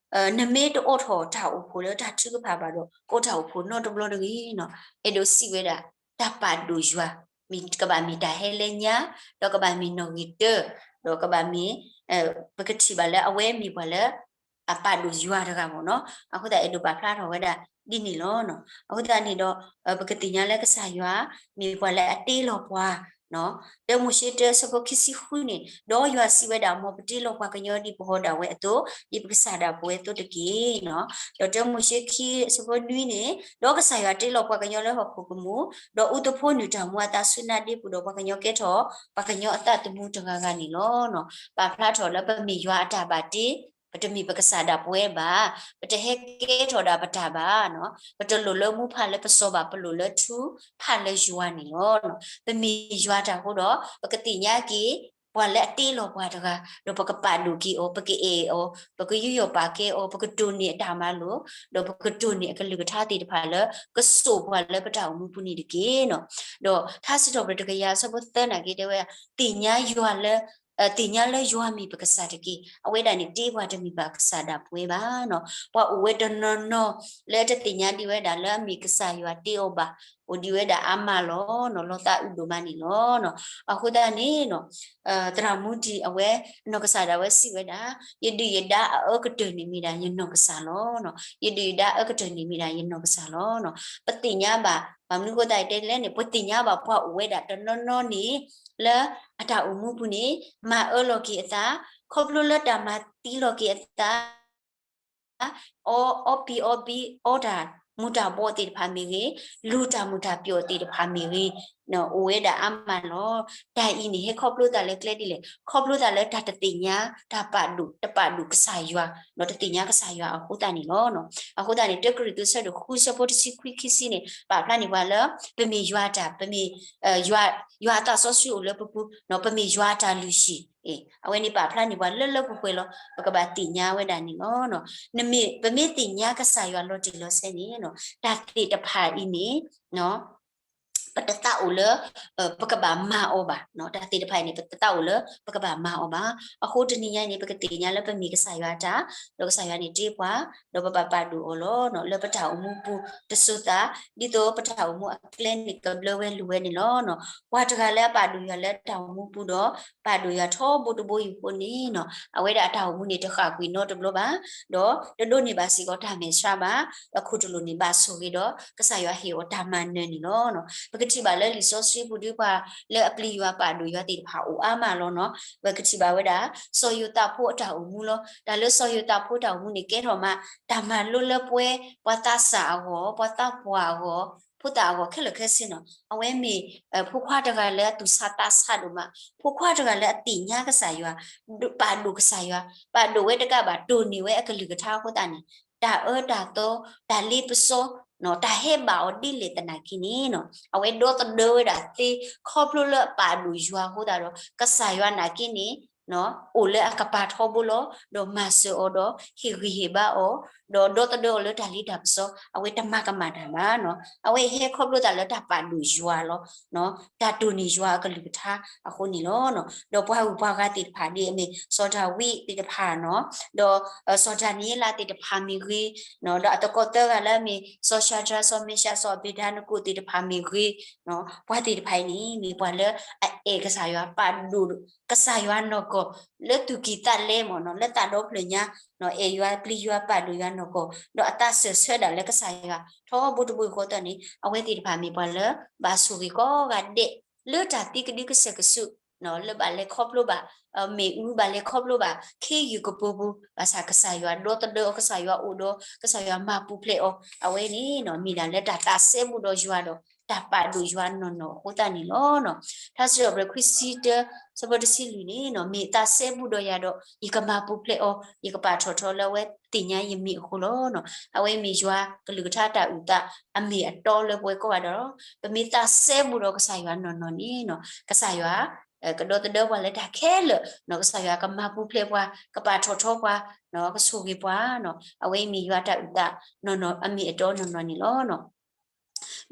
နမ့ၢ်တအိးထီၣ်တၢ်အိၣ်ဖှိၣ်လၢတၢ်ထုကဖၣ်ဘၣ်ဒီး ကအိးထီၣ်တၢ်အိၣ်ဖှိၣ်နီတဘျီတဂ့ၤန့ၣ်, အဲၣ်ဒိးစံးဝဲဒၣ် တၢ်ပာ်ဒိၣ်ယွၤ မ့ၢ်ကဘၣ်မ့ၢ်တၢ်ဟဲလၢညါ, ဒီးကဘၣ်မ့ၢ်နီၣ်ဂံၢ်တၢ, ဒီးကဘၣ်မ့ၢ် ပကထံၣ်ဘၣ်လၢအဝဲမ့ၢ်ပှၤလၢ အပာ်ဒိၣ်ယွၤတဂၤမ့ၢ်နီၤ. အဃိသတးအဲၣ်ဒိးပာ်ဖျါထီၣ်ဝဲဒၣ်ဒ်န့ၣ်လီၤ. အဃိသတးန့ၣ်ဒီး ပကသ့ၣ်ညါလၢကစၢ်ယွၤ မ့ၢ်ပှၤလၢအတ့လီၤပှၤ တၢမိၤၡ့တၢအဆၢဖိခံဆံဃုန့ၣ်, ဒီးယွၤစံးဝဲဒၣ်, မ်ပတ့လီၤပှၤကညီဒ်ပဟီၣ်ဒၣ်ဝဲအသိး, ဒ်ပကစၢ်ဒၣ်ပဝဲအသိးတက့ၢ်. ဒီးတၢမိၤၡ့ခံအဆၢဖိနွံန့ၣ်, ဒီးကစၢ်ယွၤတ့လီၤပှၤကညီလၢဟီၣ်ခိၣ်ကမူၣ်, ဒီးအူသဖှိနုာ်တၢ်မူအသးဆူနါဒ့ပူၤ, ဒီးပှၤကညီကဲထီၣ် ပှၤကညီအသးသမူတဂၤဂၤန့ၣ်လီၤ. ပာ်ဖျါထီၣ်လၢပမ့ၢ်ယွၤအတၢ်ဘၣ်တ့, ပတမ့ၢ်ပကစၢ်ဒၣ်ပဝဲဘၣ်, ပတဟဲကဲထီၣ်ဒၣ်ပတၢ်ဘၣ်, ပတလိၣ်လၢမူဖးလၢပစီၤဘၣ်, ပလိၣ်လၢထူဖးလၢယွၤန့ၣ်လီၤ. ပမ့ၢ်ယွၤတၢ်အဃိဒီး ပကသ့ၣ်ညါက့ၤ ပှၤလၢအတ့လီၤပှၤတဂၤ, ဒီးပကပာ်ဒိၣ်က့ၤအီၤ, ပကအဲၣ်အီၤ, ပကယူးယီၣ်ပာ်ကဲအီၤ, ပကတိၢ်န့ၢ်အတၢ်မၤလိာ်, ဒီးပကတိၢ်န့ၢ်အကလုၢ်ကထါသ့ၣ်တဖၣ်လၢ ကစိာ်ပှၤလၢပတၢ်အိၣ်မူပူၤန့ၣ်တက့ၢ်. ဒီးထါစံးထီၣ်ပတြၢၤတကယၤအဆၢဖိသၢနာ်က့တဲဝဲ, သ့ၣ်ညါယွၤလၢ သ့ၣ်ညါလၢယွၤမ့ၢ်ပကစၢ်တက့ၢ်. အဝဲဒၣ်န့ၣ် တ့ပှၤတမ့ၢ်ဘၣ်ကစၢ်ဒၣ်ပဝဲဘၣ်. ပှၤအိၣ်ဝဲတနီၤနီၤ လၢတသ့ၣ်ညါဒံးဝဲဒၣ်လၢအမ့ၢ်ကစၢ်ယွၤတ့အီၤဘၣ်, အိၣ်ဒံးဝဲဒၣ်အါမးလီၤ. လီၤသးအုးဒိၣ်မးန့ၣ်လီၤ. အဃိသတးန့ၣ် သရၣ်မူဒံးအဝဲ အနီၢ်ကစၢ်ဒၣ်ဝဲစံးဝဲဒၣ်, ယဒုၣ်ယဒါအအၢကတၢၢ်န့ၣ်မ့ၢ်ဒၣ်ယနီၢ်ကစၢ်လီၤ. ယဒုၣ်ယဒါအအၢကတၢၢ်န့ၣ်မ့ၢ်ဒၣ်ယနီၢ်ကစၢ်လီၤ. ပသ့ၣ်ညါဘၣ်, ဘၣ်မနုၤအဃိသတးတဲလဲၣ်န့ၣ်, ပသ့ၣ်ညါဘၣ်ပှၤအိၣ်ဝဲဒၣ်တနီၤနီၤန့ၣ် လၢအတၢ်အိၣ်မူပူၤန့ၣ် မၤအၢလီၤက့ၤအသး, ခီဖျိလၢတၢ်မၤသံလီၤက့ၤအသး အီပံၤအီဘံ အီတၢ်မူၤတၢ်ဘှီးသ့ၣ်တဖၣ်မ့ၢ်ဂ့ၤ, လူၤတၢ်မုာ်တၢ်ပျီၣ်သ့ၣ်တဖၣ်မ့ၢ်ဂ့ၤ, အိၣ်ဝဲဒၣ်အါမးလီၤ. တၢ်အံၤန့ၣ် ဟဲခီဖျိသးလၢကျဲဒ်လဲၣ်, ခီဖျိသးလၢတၢ်တသ့ၣ်ညါ, တၢ်ပာ်ဒိၣ်, တပာ်ဒိၣ်ကစၢ်ယွၤ, ဒီးတသ့ၣ်ညါကစၢ်ယွၤအဃိသတးန့ၣ်လီၤ. အဃိသတးန့ၣ် တၢကရံၣ်သူးဆၢဒိၣ်ဃုဆၢဖိတဆံခွံခံဆံန့ၣ် ပာ်ဖျါန့ၢ်ပှၤလၢ ပမ့ၢ်ယွၤတၢ်, ပမ့ၢ် ယွၤအသးစီဆှံအိၣ်လၢပပူၤ, ပမ့ၢ်ယွၤအတၢ်လုၢ်ဟံၣ်, အဝဲန့ၣ်ပာ်ဖျါန့ၢ်ပှၤလၢလၢပှဲၤပှဲၤလီၤ. ပကဘၣ်သ့ၣ်ညါဝဲဒၣ်န့ၣ်လီၤ. နမ့ၢ် ပမ့ၢ်သ့ၣ်ညါကစၢ်ယွၤလီၤတံၢ်လီၤဆဲးန့ၣ် တၢ်သ့ၣ်တဖၣ်အံၤန့ၣ် ပတသးအိၣ်လၢ ပကဘၣ်မၤအီၤဘၣ်, တၢ်သ့ၣ်တဖၣ်အံၤန့ၣ် ပတသးအိၣ်လၢ ပကဘၣ်မၤအီၤဘၣ်. အဃိတနံၤညါအံၤန့ၣ် ပကသ့ၣ်ညါလၢပမ့ၢ်ကစၢ်ယွၤအတၢ်, ဒီးကစၢ်ယွၤန့ၣ်တ့ပှၤ, ဒီးပဘၣ်ပာ်ဒိၣ်အီၤလီၤ. လၢပတၢ်အိၣ်မူပူၤတစိၤသး, ဒ်သိးပတၢ်အိၣ်မူအကျဲန့ၣ် ကဘျၢဝဲလိၤဝဲန့ၣ်လီၤ. ပှၤတဂၤလၢအပာ်ဒိၣ်ယွၤလၢတၢ်အိၣ်မူပူၤဒီး ပာ်ဒိၣ်ယွၤထီဘိတဘိယူၢ်ဃိန့ၣ် အဝဲဒၣ်အတၢ်အိၣ်မူန့ၣ် တဃၣ်ကွံာ်နီတဘျီဘၣ်, ဒီးတဒိးန့ၢ်ဘၣ်စ့ၢ်ကီးတၢ်မဲာ်ဆှးဘၣ်, အခိၣ်တလိၣ်န့ၣ်ဘၣ်ဆိၣ်ဂ့ၤဒီး ကစၢ်ယွၤဟ့ၣ်အီၤတၢ်မၤနၢၤန့ၣ်လီၤ. ပကထံၣ်ဘၣ်လၢလံာ်စီဆှံပူၤဒ်ပှၤ လၢအပျံၤယွၤပာ်ဒိၣ်ယွၤသ့ၣ်တဖၣ်အိၣ်အါမးလီၤနီၤ. ပကထံၣ်ဘၣ်ဝဲဒၣ် စီၤယိၤသးဖိအတၢ်အိၣ်မူလီၤ. တၢ်လၢစီၤယိၤသးဖိတၢ်အိၣ်မူန့ၣ် ကဲထီၣ်မး တၢ်မၤလိလၢပှဲၤ ပှၤသးစၢ်အဂီၢ်, ပှၤသးပှၢ်အဂီၢ်, ဖိသၣ်အဂီၢ်ခဲလၢာ်ခဲဆ့နီၤ. အဝဲမ့ၢ် ဖိခွါတဂၤလၢအသူၣ်ဆးသးဆးဒိၣ်မး, ဖိခွါတဂၤလၢအသ့ၣ်ညါကစၢ်ယွၤ, ပာ်ဒိၣ်ကစၢ်ယွၤ, ပာ်ဒိၣ်ဝဲတကးဘၣ် တိၢ်န့ၢ်ဝဲအကလုၢ်ကထါအဃိသတးန့ၣ် တၢ်အၢတၢ်သီ, တၢ်လ့ပစီ, တၢ်ဟဲဘၣ်အီၤဒ်လဲၣ်သနာ်က့န့ၣ် အဝဲဒီသဒၢဝဲဒၣ်သ့ ခီဖျိလၢအပာ်ဒိၣ်ယွၤအဃိသတးဒီး ကစၢ်ယွၤနာ်က့န့ၣ် အိၣ်လၢအကပၤထီဘိလီၤ. ဒီးမၤစၢၤအီၤဒီး ဟ့ၣ်ဂံၢ်ဟ့ၣ်ဘါအီၤ, ဒီးဒီသဒၢအီၤလၢတၢ်လ့တၢ်ပစီ, အဝဲတမၤကမၣ်တၢ်ဘၣ်နီၤ. အဝဲဟဲခီဖျိသးလၢတၢ်ပာ်ဒိၣ်ယွၤလီၤ. တၢ်တိၢ်န့ၢ်ယွၤအကလုၢ်ကထါအဃိန့ၣ်လီၤ. ဒီးပှၤဂုၤပှၤဂၤသ့ၣ်တဖၣ်ဒ်အမ့ၢ် စီၤဒၤဝံးသ့ၣ်တဖၣ်နီၤ, ဒီးစီၤဒၤနံးယ့လးသ့ၣ်တဖၣ်မ့ၢ်ဂ့ၤ, ဒီးအသကိးသၢဂၤလၢအမ့ၢ် စီၤၡၤဒြး, စီၤမ့ၡး, စီၤအဘ့းနဒကိၣ်သ့ၣ်တဖၣ်မ့ၢ်ဂ့ၤ, ပှၤသ့ၣ်တဖၣ်အံၤန့ၣ် မ့ၢ်ပှၤလၢအအဲၣ်ကစၢ်ယွၤ ပာ်ဒိၣ်ကစၢ်ယွၤနီၢ်ကီၢ် လၢသူၣ်ကံၢ်သးလဲမ့ၢ်နီၤ, လၢသးဒီဖျၢၣ်ညါ, အဲၣ်ယွၤပျံၤယွၤပာ်ဒိၣ်ယွၤနီၢ်ကီၢ်, ဒီးအသးစၢၢ်ဆၢဒၣ်လၢကစၢ်ယွၤထီဘိတဘိယူၢ်ဃီသတးန့ၣ် အဝဲသ့ၣ်တဖၣ်မ့ၢ်ပှၤလၢ ဘၣ်ဆိၣ်ဂ့ၤကိးဂၤဒဲး လၢတၢ်သံကဒုကစဲးကစူး လၢဘၣ်လဲၤခီဖျိဘၣ် မ့ၣ်အူ, ဘၣ်လဲၤခီဖျိဘၣ် ခ့ယုၢ်ကပူၤပူၤ, ဘၣ်ဆၣ်ကစၢ်ယွၤဒီသဒၢအီၤ, ကစၢ်ယွၤအိၣ်ဒီး ကစၢ်ယွၤမၤပူၤဖျဲးအီၤ, အဝဲန့ၣ် မ့ၢ်ဒၣ်လၢတၢ်သးစဲဘူးဒီးယွၤဒီး တၢ်ပာ်ဒိၣ်ယွၤနီၢ်နီၢ်အဃိသတးန့ၣ်လီၤ. ထါစံးထီၣ်ပတြၢၤခွံဆံတၢ ဆၢဖိတဆံလွံၢ်န့ၣ် မ့ၢ်သးစဲဘူးဒီးယၤဒီး ယကမၤပူၤဖျဲးအီၤ, ယကပာ်ထီၣ်ထီလၢအဝဲသ့ၣ်ညါယမံၤအဃိလီၤ. အဝဲမ့ၢ်ယွၤကလုၢ်ကထါတၢ်အုၣ်သးအမ့ၢ်အတီလၢပဝဲကိးဂၤဒဲးလီၤ. ပမ့ၢ်သးစဲဘူးဒီးကစၢ်ယွၤနီၢ်နီၢ်န့ၣ် ကစၢ်ယွၤ ကဒီသဒၢပှၤလၢတၢ်ခဲလၢာ်, ကစၢ်ယွၤကမၤပူၤဖျဲးပှၤ, ကပာ်ထီၣ်ထီပှၤ, ကဆိၣ်ဂ့ၤပှၤ, အဝဲမ့ၢ်ယွၤတၢ်အုၣ်သးနီၢ်နီၢ် အမ့ၢ်အတီနီၢ်နီၢ်န့ၣ်လီၤ.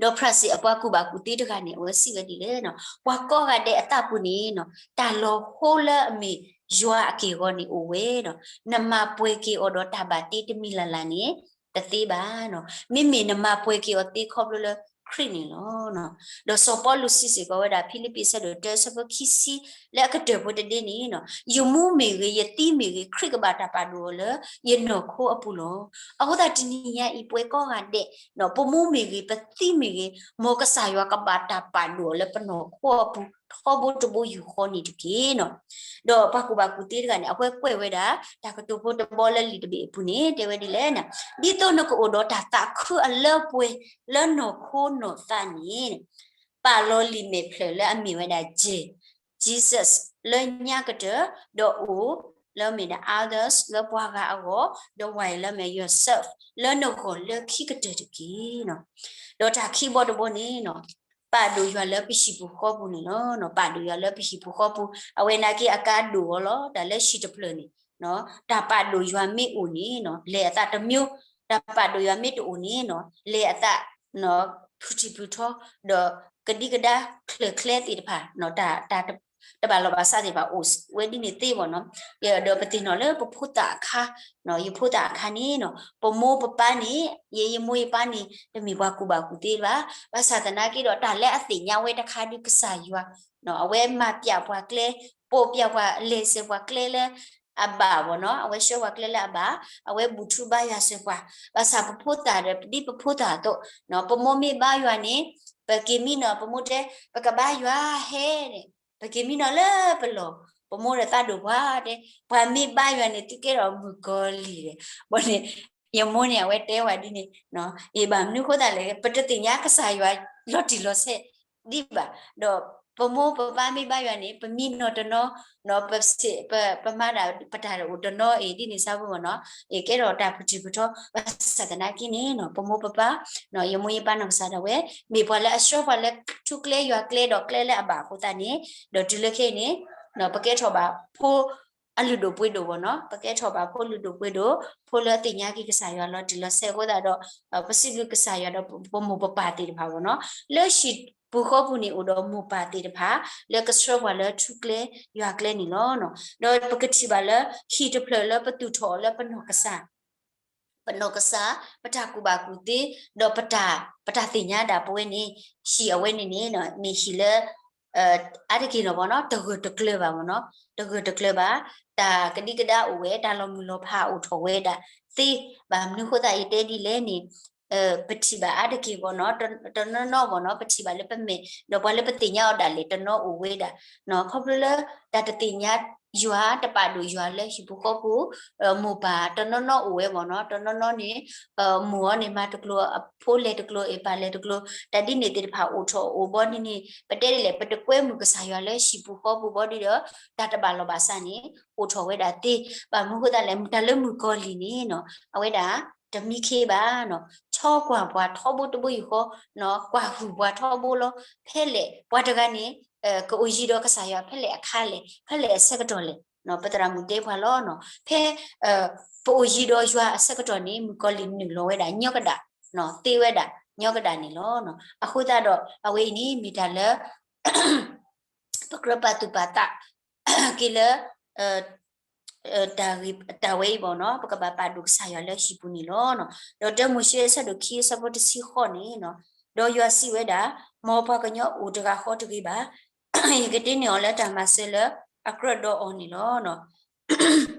ဒီးဖြၣ်စ့ၣ်အပှၤကူၣ်ဘၣ်ကူၣ်သ့တဂၤန့ၣ် အဝဲစံးဝဲဒ်လဲၣ်, ပှၤကိးဂၤဒဲးအသးပူၤန့ၣ် တၢ်လီၤဟိလၢအမ့ၢ်ယွၤအက့ၢ်အဂီၤန့ၣ်အိၣ်ဝဲဒီး နမၤပှဲၤက့ၤအီၤဒီးတၢ်ဘၣ်တ့တမံၤလၢ်လၢ်န့ၣ် တသ့ဘၣ်. မ့မ့ၢ်နမၤပှဲၤက့ၤအီၤသ့ခီဖျိလၢ ခရံာ်န့ၣ်လီၤ. ဒီးစီၤပီလူးစံးစ့ၢ်ကီးဝဲဒၣ် ဖံလံးပံး အဆၢဒိၣ်တၢ အဆၢဖိခံဆံ လၢအကတၢၢ်ဖိတဒ့န့ၣ်, ယမူမ့ၢ်ဂ့ၤ, ယသံမ့ၢ်ဂ့ၤ, ခရံာ်ကဘၣ်တၢ်ပာ်ဒိၣ်အီၤလၢ ယနီၢ်ခိအပူၤလီၤ. အဃိသတးတနံၤညါအံၤ ပဝဲကိးဂၤဒဲး, ပမူမ့ၢ်ဂ့ၤ, ပသံမ့ၢ်ဂ့ၤ, မ်ကစၢ်ယွၤကဘၣ်တၢ်ပာ်ဒိၣ်အီၤလၢပနီၢ်ခိအပူၤ ထီဘိတဘိယူၢ်ဃီန့ၣ်တက့ၢ်. ဒီးပှၤကူၣ်ဘၣ်ကူၣ်သ့တဂၤန့ၣ် အဝဲကွဲးဝဲဒၣ် တၢ်ကတိၤဖိတဘီလၢလံာ်တဘ့ၣ်အပူၤန့ၣ် တဲဝဲဒ်လဲၣ်န့ၣ်, ဒ်သိးနကအိၣ်ဒီးတၢ်သးခုအလၢပှဲၤ လၢနီၢ်ခိနီၢ်သးန့ၣ်, ပာ်လီၤလံာ်မဲာ်ဖျၢၣ်လၢအမ့ၢ်ဝဲဒၣ် J, Jesus လၢညါကတၢၢ်, ဒီးအိၣ်လၢမ့ၢ်ဒၣ် others လၢပှၤဂၤအဂီၢ်, ဒီး Y လၢမ့ၢ် yourself လၢနဂီၢ်လၢခံကတၢၢ်တက့ၢ်. ဒီးတၢ်ခံဘီတဘီန့ၣ် ပာ်ဒိၣ်ယွၤလၢပဟံၣ်ပူၤဃီပူၤန့ၣ်လီၤ. ပာ်ဒိၣ်ယွၤလၢပဟံၣ်ပူၤဃီပူၤ, အဝဲနာ်က့အကါဒိၣ်အီၤလီၤ. တၢ်လၢဟံၣ်တဖျၢၣ်န့ၣ်, တၢ်ပာ်ဒိၣ်ယွၤမ့ၢ်အိၣ်န့ၣ် လဲၤအသးတမျိုး, တၢ်ပာ်ဒိၣ်ယွၤမ့ၢ်တအိၣ်န့ၣ် လဲၤအသး ဖုၣ်ထံၣ်ဖုၣ်ထီ, ဒီးကဒံကဒါချၢၣ်ချဲသ့ၣ်တဖၣ်, တၢ်တဘၣ်လီၢ်ဘၣ်စးသ့ၣ်တဖၣ်အိၣ်ဝဲဒ်န့ၣ်သ့ဘၣ်န့ၣ်. ဒီးပသ့ၣ်နီၣ်လၢပဖိသၣ်အခါ, ယဖိသၣ်အခါန့ၣ် ပမိၢ်ပပၢ်န့ၣ်, ယဲယမိၢ်ယပၢ်န့ၣ် တမ့ၢ်ပှၤကူၣ်ဘၣ်ကူၣ်သ့ဘၣ်. ဘၣ်ဆၣ်သနာ်က့ဒီး တၢ်လၢအသ့ၣ်ညါဝဲတခါဒုးကစၢ်ယွၤ, အဝဲမၤပျးပှၤကျဲ, ပိာ်ပျးပှၤ, လဲၤစၢၤပှၤကျဲလၢအဘၣ်ဘၣ်န့ၣ်, အဝဲဆှၢပှၤကျဲလၢအဘၣ်, အဝဲဘူၣ်ထူဘါယွၤစၢၤပှၤ. ဘၣ်ဆၣ်ပဖိသၣ်ဒီး ဒ်ပဖိသၣ်အသိး, ပမိၢ်မ့ၢ်ဘါယွၤန့ၣ်, ပက့ၤမံနီၤ, ပမိၢ်တဲ, ပကဘါယွၤဟဲန့ၣ်, ပက့ၤမံနီၤလၢပလီၢ်, ပမိၢ်ဒီးသးဒိၣ်ပှၤတဲ, ပှၤမ့ၢ်ဘါယွၤန့ၣ် သုကဲထီၣ်မုၣ်ကီၤလံၢ်ဒီး, ဘၣ်န့ၣ်, ယမိၢ်န့ၣ် အဝဲတဲဝဲဒ်န့ၣ်, အ့ၣ် ဘၣ်မနုၤဃိသတးလဲၣ်, ပတသ့ၣ်ညါကစၢ်ယွၤလီၤတံၢ်လီၤဆဲးဒံးဘၣ်. ဒီးပမိၢ်ပပၢ်မ့ၢ်ဘါယွၤန့ၣ် ပမံနီၤတနီၤ, ပ, ပမၤဒၣ်ပတၢ်အိၣ်တနီၤအံၤ ဒ်န့ၣ်စ့ၢ်ကီးန့ၣ်, အ့ၣ် ကဲထီၣ်တၢ်ဖုၣ်ထံၣ်ဖုၣ်ထီ. ဘၣ်ဆၣ်သနာ်က့န့ၣ် ပမိၢ်ပပၢ်, ယမိၢ်ယပၢ်နီၢ်ကစၢ်ဒၣ်ဝဲ, မ့ၢ်ပှၤလၢအဆှၢပှၤလၢထူကျဲယွၤကျဲဒီးကျဲလၢအဘၣ်အဃိသတးန့ၣ်, ဒီးတုၤလၢခဲအံၤန့ၣ်, ပကဲထီၣ်ဘၣ်ဖိ အလုၢ်ဒိၣ်ပှ့ၤဒိၣ်ဘၣ်န့ၣ်, ပကဲထီၣ်ဘၣ်ဖိလုၢ်ဒိၣ်ပှ့ၤဒိၣ်, ဖိလၢအသ့ၣ်ညါက့ၤကစၢ်ယွၤလီၤတံၢ်လီၤဆဲးအဃိသတးဒီး, ပစံးဘျုးကစၢ်ယွၤဒီးပမိၢ်ပပၢ်သ့ၣ်တဖၣ်ဘၣ်န့ၣ်, လၢဟံၣ်ပူၤဃီပူၤန့ၣ် အိၣ်ဒီးမိၢ်ပၢ်သ့ၣ်တဖၣ် လၢကဆှၢပှၤလၢထူကျဲယွၤကျဲန့ၣ်လီၤ. ဒီးပကထံၣ်ဘၣ်လၢ ဟံၣ်တဖျၢၣ်လၢပသူၣ်ထီၣ်အီၤလၢပနီၢ်ကစၢ် ပနီၢ်ကစၢ်, ပတၢ်ကူၣ်ဘၣ်ကူၣ်သ့, ဒီးပတၢ်, ပတၢ်သ့ၣ်ညါဒၣ်ပဝဲန့ၣ်, ဟံၣ်အဝဲန့ၣ်န့ၣ် မ့ၢ်ဟံၣ်လၢ အါတက့ၢ်န့ၣ်ဘၣ်န့ၣ်, တဂၢၢ်တကျၢၤဘၣ်ဘၣ်န့ၣ်, တဂၢၢ်တကျၢၤဘၣ်, တၢ်ကဒံကဒါအိၣ်ဝဲ, တၢ်လီၤမုၢ်လီၤဖးအိၣ်ထီၣ်ဝဲဒၣ်သ့, ဘၣ်မနုၤဃိသတးယတဲဒ်လဲၣ်န့ၣ်, ပထံၣ်ဘၣ်အါတက့ၢ်ဘၣ်န့ၣ်, တနီၤနီၤဘၣ်န့ၣ်, ပထံၣ်ဘၣ်လၢပမဲာ်, ဒီးပှၤလၢပသ့ၣ်ညါအီၤဒၣ်လဲာ်တနီၤအိၣ်ဝဲဒၣ်, ခီဖျိလၢ တၢ်တသ့ၣ်ညါယွၤ, တပာ်ဒိၣ်ယွၤလၢဟံၣ်ပူၤဃီပူၤ, မိၢ်ပၢ်တနီၤနီၤအိၣ်ဝဲဘၣ်န့ၣ်, တနီၤနီၤန့ၣ် မိၢ်အီၤန့ၣ် မၤတကျိၤ, အဖိလဲၤတကျိၤ, အ့ၣ်ပၢ်လဲၤတကျိၤ, တၢ်ဒ်န့ၣ်သ့ၣ်တဖၣ်အိၣ်ထီၣ်အိၣ်ဘီဒ်န့ၣ်, ပတဲဒ်လဲၣ်, ပတကွဲမုာ်ကစၢ်ယွၤလၢဟံၣ်ပူၤဃီပူၤဘီဒ်ဒီး, တၢ်တဘၣ်လီၢ်ဘၣ်စးန့ၣ် အိၣ်ထီၣ်ဝဲဒၣ်သ့, ဘၣ်မနုၤဃိသတးလဲၣ်, တၢ်လၢမုၣ်ကီၤလံၢ်န့ၣ်န့ၣ်, အဝဲဒၣ် တမံခ့ဘၣ်န့ၣ်, ဆီကွၢ်ပှၤထီဘိတဘိယူၢ်ဃီ, ကွၢ်ဟုၣ်ပှၤထီဘိလီၤ, ဖဲလဲၣ်, ပှၤတဂၤန့ၣ် ကအိၣ်ယံၤဒီးကစၢ်ယွၤဖဲလဲၣ်အခါလဲၣ်, ဖဲလဲၣ်အဆၢကတီၢ်လဲၣ်, ပသရၣ်မုၣ်တဲပှၤလီၤန့ၣ်, ဖဲ ပအိၣ်ယံၤဒီးယွၤအဆၢကတီၢ်န့ၣ် မုၣ်ကီၤလံၢ်နုာ်လီၤဝဲဒၣ်ညီကဒၣ်, သ့ဝဲဒၣ်ညီကဒၣ်န့ၣ်လီၤ. အဃိသတးဒီး အဝဲအံၤန့ၣ် မ့ၢ်တၢ်လၢ ပကြၢးပာ်သူၣ်ပာ်သး က့ၤလၢ တၢ်ဂ့ၢ်တၢ်ဝဲအံၤဘၣ်န့ၣ်, ပကဘၣ်ပာ်ဒိၣ်ကစၢ်ယွၤလၢဟံၣ်ပူၤန့ၣ်လီၤ. ဒီးတၢမိၤၡ့အဆၢဒိၣ်ခံအဆၢဖိတဆံဃိးန့ၣ်, ဒီးယွၤစံးဝဲဒၣ်, မ်ပှၤကညီအိၣ်တဂၤဃီတဂ့ၤဘၣ်, ယကတ့န့ၢ်အီၤလၢတၢ်မၤစၢၤလၢအကြၢးဒီးအီၤန့ၣ်လီၤ.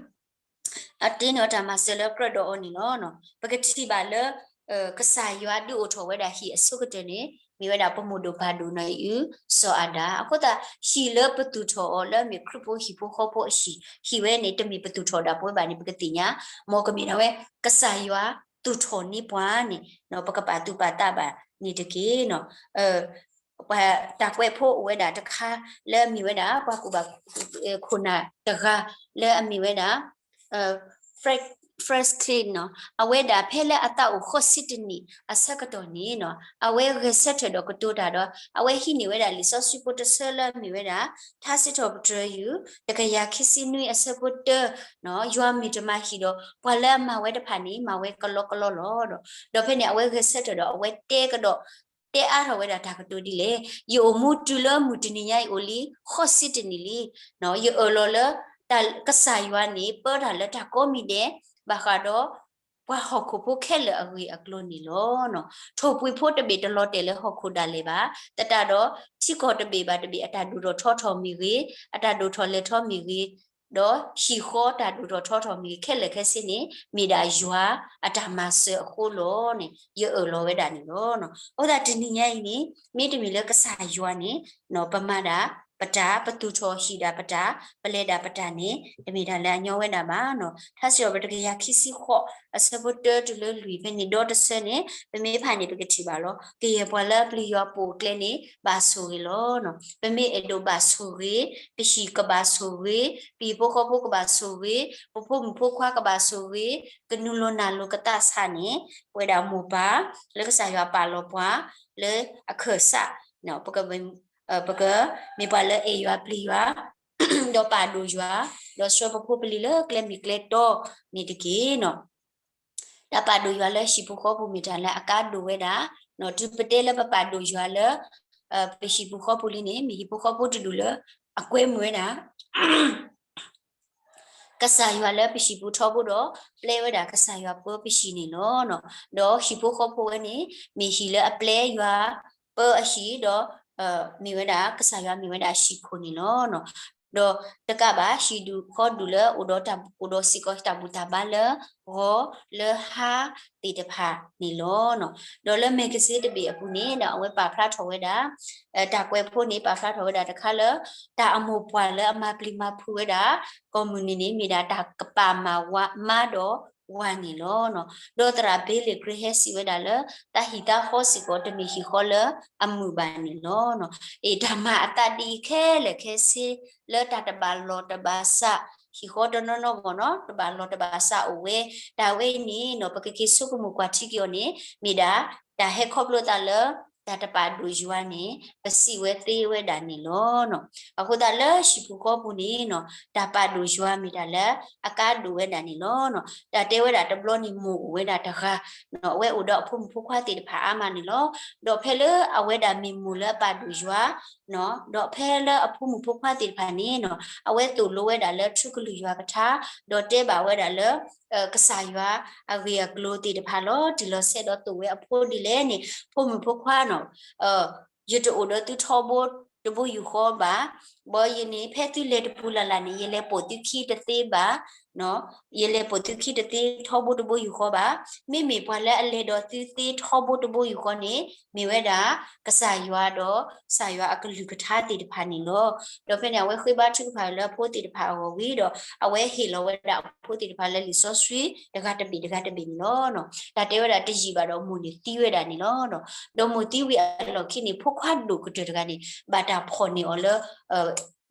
အတ့န့ၢ်အီၤတၢ်မၤစၢၤလၢအကြၢးဒီးအီၤန့ၣ်လီၤ. ပကထံၣ်ဘၣ်လၢ ကစၢ်ယွၤဒုးအိၣ်ထီၣ်ဝဲဒၣ်ဟံၣ်အဆိကတၢၢ်န့ၣ် မ့ၢ်ဝဲဒၣ်ပမိၢ်ဒိၣ်ပၢ်ဒိၣ်နီၢ်အံၣ်အု စီၤအၤဒၣ်. အဃိသတး ဟံၣ်လၢပသူၣ်ထီၣ်အီၤလၢအမ့ၢ်ခရံာ်ဖိဟံၣ်ဖိဃီဖိအဟံၣ်, ဟံၣ်ဝဲန့ၣ် တမ့ၢ်ပသူၣ်ထီၣ်ဒၣ်ပဝဲဘၣ်န့ၣ် ပကသ့ၣ်ညါ, မ်ကမ့ၢ်ဒၣ်ဝဲ ကစၢ်ယွၤသူၣ်ထီၣ်န့ၢ်ပှၤန့ၣ် ပကပာ်သူၣ်ပာ်သးဘၣ်န့ၣ်တက့ၢ်. ပှၤတၢ်ကွဲးဖိအိၣ်ဝဲဒၣ်တခါ လၢအမ့ၢ်ဝဲဒၣ် ပှၤကူၣ်ဘၣ်ခိၣ်နၢ်တဂၤ လၢအမ့ၢ်ဝဲဒၣ် Frank, Frank Stein န့ၣ်, အဝဲဒၣ်ဖဲလၢအသးအိၣ်ဃိးဆံတနံၣ်အဆၢကတီၢ်န့ၣ် အဝဲဂဲၤဆၢထၢၣ်ဒီးကတိၤတၢ်ဒီး အဝဲဟံးန့ၢ်ဝဲဒၣ်လံာ်စီဆှံဖိတဆၢလၢအမ့ၢ်ဝဲဒၣ် ထါစံးထီၣ်ပတြၢၤယုၢ် တကယၤခံဆံနွံအဆၢဖိတၢ, ယွၤမ့ၢ်တမၤဟံၣ်ဒီး ပှၤလၢအမၤဝဲတဖၣ်န့ၣ် မၤဝဲကလီကလီလီၤ. ဒီးဖဲန့ၣ် အဝဲဂဲၤဆၢထၢၣ်ဒီး အဝဲတဲကဒီး တဲအါထီၣ်ဝဲဒၣ်တၢ်ကတိၤဒ်လဲၣ်, ယအိၣ်မူတုၤလၢမုၢ်တနံၤညါအံၤအိၣ်လံ ဃိးဆံတနံၣ်လံ. ယအၢၣ်လီၤလၢ ကစၢ်ယွၤန့ၣ် ပၢတၢ်လၢတၢ်ကိးမံၤဒဲး ဘၣ်ဃးဒီး ပှၤဟီၣ်ခိၣ်ဖိခဲလၢာ်အဂ့ၢ်အကျိၤန့ၣ်လီၤ. ထိၣ်ပှံၤဖိတဘ့ၣ်တလီၤတဲာ်လၢဟီၣ်ခိၣ်ဒၣ်လဲာ်ဘၣ်, သတးဒီး ထံကီၢ်တဘ့ၣ်ဘၣ်တဘ့ၣ်အတၢ်ဒိၣ်ထီၣ်ထီထီၣ်မ့ၢ်ဂ့ၤ, အတၢ်ဒိၣ်ထီၣ်လဲၤထီၣ်မ့ၢ်ဂ့ၤ, ဒီးဟံၣ်ဃီတၢ်ဒိၣ်ထီၣ်ထီထီၣ်မ့ၢ်ဂ့ၤ ခဲလၢာ်ခဲဆ့န့ၣ် မ့ၢ်ဒၣ်ယွၤအတၢ်မၤစၢၤအဃိလီၤန့ၣ် ယအၢၣ်လီၤဝဲဒၣ်န့ၣ်လီၤ. အဃိသတးတနံၤညါအံၤန့ၣ် မ့တမ့ၢ်လၢကစၢ်ယွၤန့ၣ် ပမၤဒၣ်ပတၢ်, ပသူၣ်ထီၣ်ဟံၣ်ဒၣ်ပတၢ်, ပလဲၤဒၣ်ပတၢ်န့ၣ် တမ့ၢ်တၢ်လၢအညီဝဲဒၣ်ဘၣ်. ထါစံးထီၣ်ပတြၢၤတကယၤခံဆံဃိး အဆၢဖိတၢတုၤလၢလွံၢ်ဖဲန့ၣ် ဒီတဆၢန့ၣ် ပမ့ၢ်ဖးန့ၣ် ပကထံၣ်ဘၣ်လီၤ. ကယဲၢ်ပှၤလၢအပျံၤယွၤပိာ်အကျဲန့ၣ် ဘၣ်ဆိၣ်ဂ့ၤလီၤ. ပမ့ၢ်အဲၣ်ဒိးဘၣ်ဆိၣ်ဂ့ၤ, ပဟံၣ်ကဘၣ်ဆိၣ်ဂ့ၤ, ပဟံၣ်ဖိဃီဖိကဘၣ်ဆိၣ်ဂ့ၤ, ပဖိမုၣ်ဖိခွါကဘၣ်ဆိၣ်ဂ့ၤ, ကနုာ်လီၤနၢ်လီၤကသးဆးန့ၣ် ပဝဲဒၣ်မိၢ်ပၢ် လၢကစၢ်ယွၤပာ်လီၤပှၤ လၢအခၢၣ်စး, ပကမ့ၢ်ပှၤလၢအဲၣ်ယွၤပျံၤယွၤ ဒီးပာ်ဒိၣ်ယွၤ, ဒီးဆှၢပဖိပလံၤလၢကျဲမ့ၢ်ကျဲတီန့ၣ်တက့ၢ်. တၢ်ပာ်ဒိၣ်ယွၤလၢဟံၣ်ပူၤဃီပူၤမ့ၢ်တၢ်လၢအကါဒိၣ်ဝဲဒၣ်, တုၤပတဲလၢပပာ်ဒိၣ်ယွၤလၢ ပဟံၣ်ပူၤဃီပူၤလံန့ၣ် မ့ၢ်ဟံၣ်ပူၤဃီပူၤတဒူၣ်လၢ အကွဲမုာ်ဝဲဒၣ် ကစၢ်ယွၤလၢပဟံၣ်ပူၤထီဘိဒီး ပျဲဝဲဒၣ်ကစၢ်ယွၤပၢပဟံၣ်န့ၣ်လီၤ. ဒီးဟံၣ်ဖိဃီဖိဝဲန့ၣ် မ့ၢ်ဟံၣ်လၢအပျဲယွၤပၢအဟံၣ်ဒီး မ့ၢ်ဝဲဒၣ်ကစၢ်ယွၤမ့ၢ်ဝဲဒၣ်အဟံၣ်ခိၣ်န့ၣ်လီၤ. ဒီးတကးဘၣ် ဟံၣ်ဒူၣ်ဃီဒူၣ်လၢအိၣ်ဒီးတၢ်အိၣ်ဒီးစ့ၢ်ကီးတၢ်ဘူၣ်တၢ်ဘါလၢ ဂီၤလၢဟါသ့ၣ်တဖၣ်န့ၣ်လီၤ. ဒီးလၢ magazine တဘ့ၣ်အပူၤန့ၣ်ဒီး အဝဲပာ်ဖျါထီၣ်ဝဲဒၣ် တၢ်ကွဲးဖိန့ၣ် ပာ်ဖျါထီၣ်ဝဲဒၣ်တခါလၢ တၢ်အမိၢ်ပှၢ်လၢအမၤပျံၤမၤဖုးဝဲဒၣ် ကိးမုၢ်နံၤန့ၣ် မ့ၢ်ဒၣ်တၢ်ကပာ်မၤဝါမါဒီးဝၤန့ၣ်လီၤ. ဒီးသရၣ် Billy Graham ဟဲစံးဝဲဒၣ်လၢ တၢ်ဟံၣ်သါဃီစ့ၢ်ကီးတမ့ၢ်ဟံၣ်ဃီလၢအမုာ်ဘၣ်န့ၣ်လီၤ. အ့ၣ် တၢ်မၤအသးဒ်အံၤခဲလၢာ်ခဲဆ့ လၢတၢ်တဘၣ်လီၢ်တဘၣ်စး ဟံၣ်ဃီတနီၤနီၤဘၣ်နီၤ တဘၣ်လီၢ်တဘၣ်စးအိၣ်ဝဲ တၢ်ဝဲအံၤန့ၣ်နီၤ ပကက့ၤဆိကမိၣ်ကွၢ်ထံက့ၤအီၤန့ၣ် မ့ၢ်ဒၣ် တၢ်ဟဲခီဖျိသးလၢ တၢ်တပာ်ဒိၣ်ယွၤန့ၣ် ပစံးဝဲသ့ဝဲဒၣ်န့ၣ်လီၤ. အဃိသတးလၢဟံၣ်ပူၤဃီပူၤန့ၣ်နီၤ တၢ်ပာ်ဒိၣ်ယွၤမ့ၢ်တၢ်လၢအကါဒိၣ်ဝဲဒၣ်န့ၣ်လီၤ. တၢ်တဲဝဲဒၣ်တဘျီန့ၣ် မိၢ်အိၣ်ဝဲဒၣ်တဂၤ အဝဲအိၣ်ဒီးအဖိမုၣ်ဖိခွါသ့ၣ်တဖၣ်အါမးန့ၣ်လီၤ. ဒီးဖဲလၢအဝဲဒၣ်မ့ၢ်မိၢ်လၢအပာ်ဒိၣ်ယွၤ ဒီးဖဲလၢအဖိမုၣ်ဖိခွါသ့ၣ်တဖၣ်န့ၣ်နီၤ အဝဲသိၣ်လိဝဲဒၣ်လၢထူကလုၢ်ယွၤကထါ ဒီးတဲဘၣ်ဝဲဒၣ်လၢ ကစၢ်ယွၤအဂ့ၢ်အကျိၤသ့ၣ်တဖၣ်လီၤတံၢ်လီၤဆဲးဒီးသိၣ်ဝဲအဖိဒ်လဲၣ်န့ၣ် ဖိမုၣ်ဖိခွါနီၤ ယတအိၣ်ဒီးသုထီဘိတဘိယူၢ်ဃီဘၣ်. ဘၣ်ယန့ၣ် ဖဲသုလဲၤတပူၤလၢ်လၢ်န့ၣ် ယလဲၤပိာ်သုခံတသ့ဘၣ်. ယလဲၤပိာ်သုခံတသ့ထီဘိတဘိယူၢ်ဃီဘၣ်. မ့မ့ၢ်ပှၤလၢအလဲၤဒီးသုသ့ထီဘိတဘိယူၢ်ဃီန့ၣ် မ့ၢ်ဝဲဒၣ် ကစၢ်ယွၤဒီး ကစၢ်ယွၤအကလုၢ်ကထါသ့ၣ်တဖၣ်န့ၣ်လီၤ. ဒီးဖဲန့ၣ် အဝဲဃ့ဘါထုကဖၣ်လၢအဖိသ့ၣ်တဖၣ်အဂီၢ်ဝံၤဒီး အဝဲဟ့ၣ်လီၤဝဲဒၣ်အဖိသ့ၣ်တဖၣ်လၢလံာ်စီဆှံ တဂၤတဘ့ၣ်တဂၤတဘ့ၣ်န့ၣ်လီၤ. တၢ်တဲဝဲဒၣ်တယံာ်ဘၣ်ဒီးမိၢ်န့ၣ်သံဝဲဒၣ်န့ၣ်လီၤ. ဒီးမိၢ်သံဝံၤအလီၢ်ခံန့ၣ် ဖိခွါဒိၣ်ကတၢၢ်တဂၤန့ၣ် ဘၣ်တၢ်ဖီၣ်န့ၢ်အီၤလၢ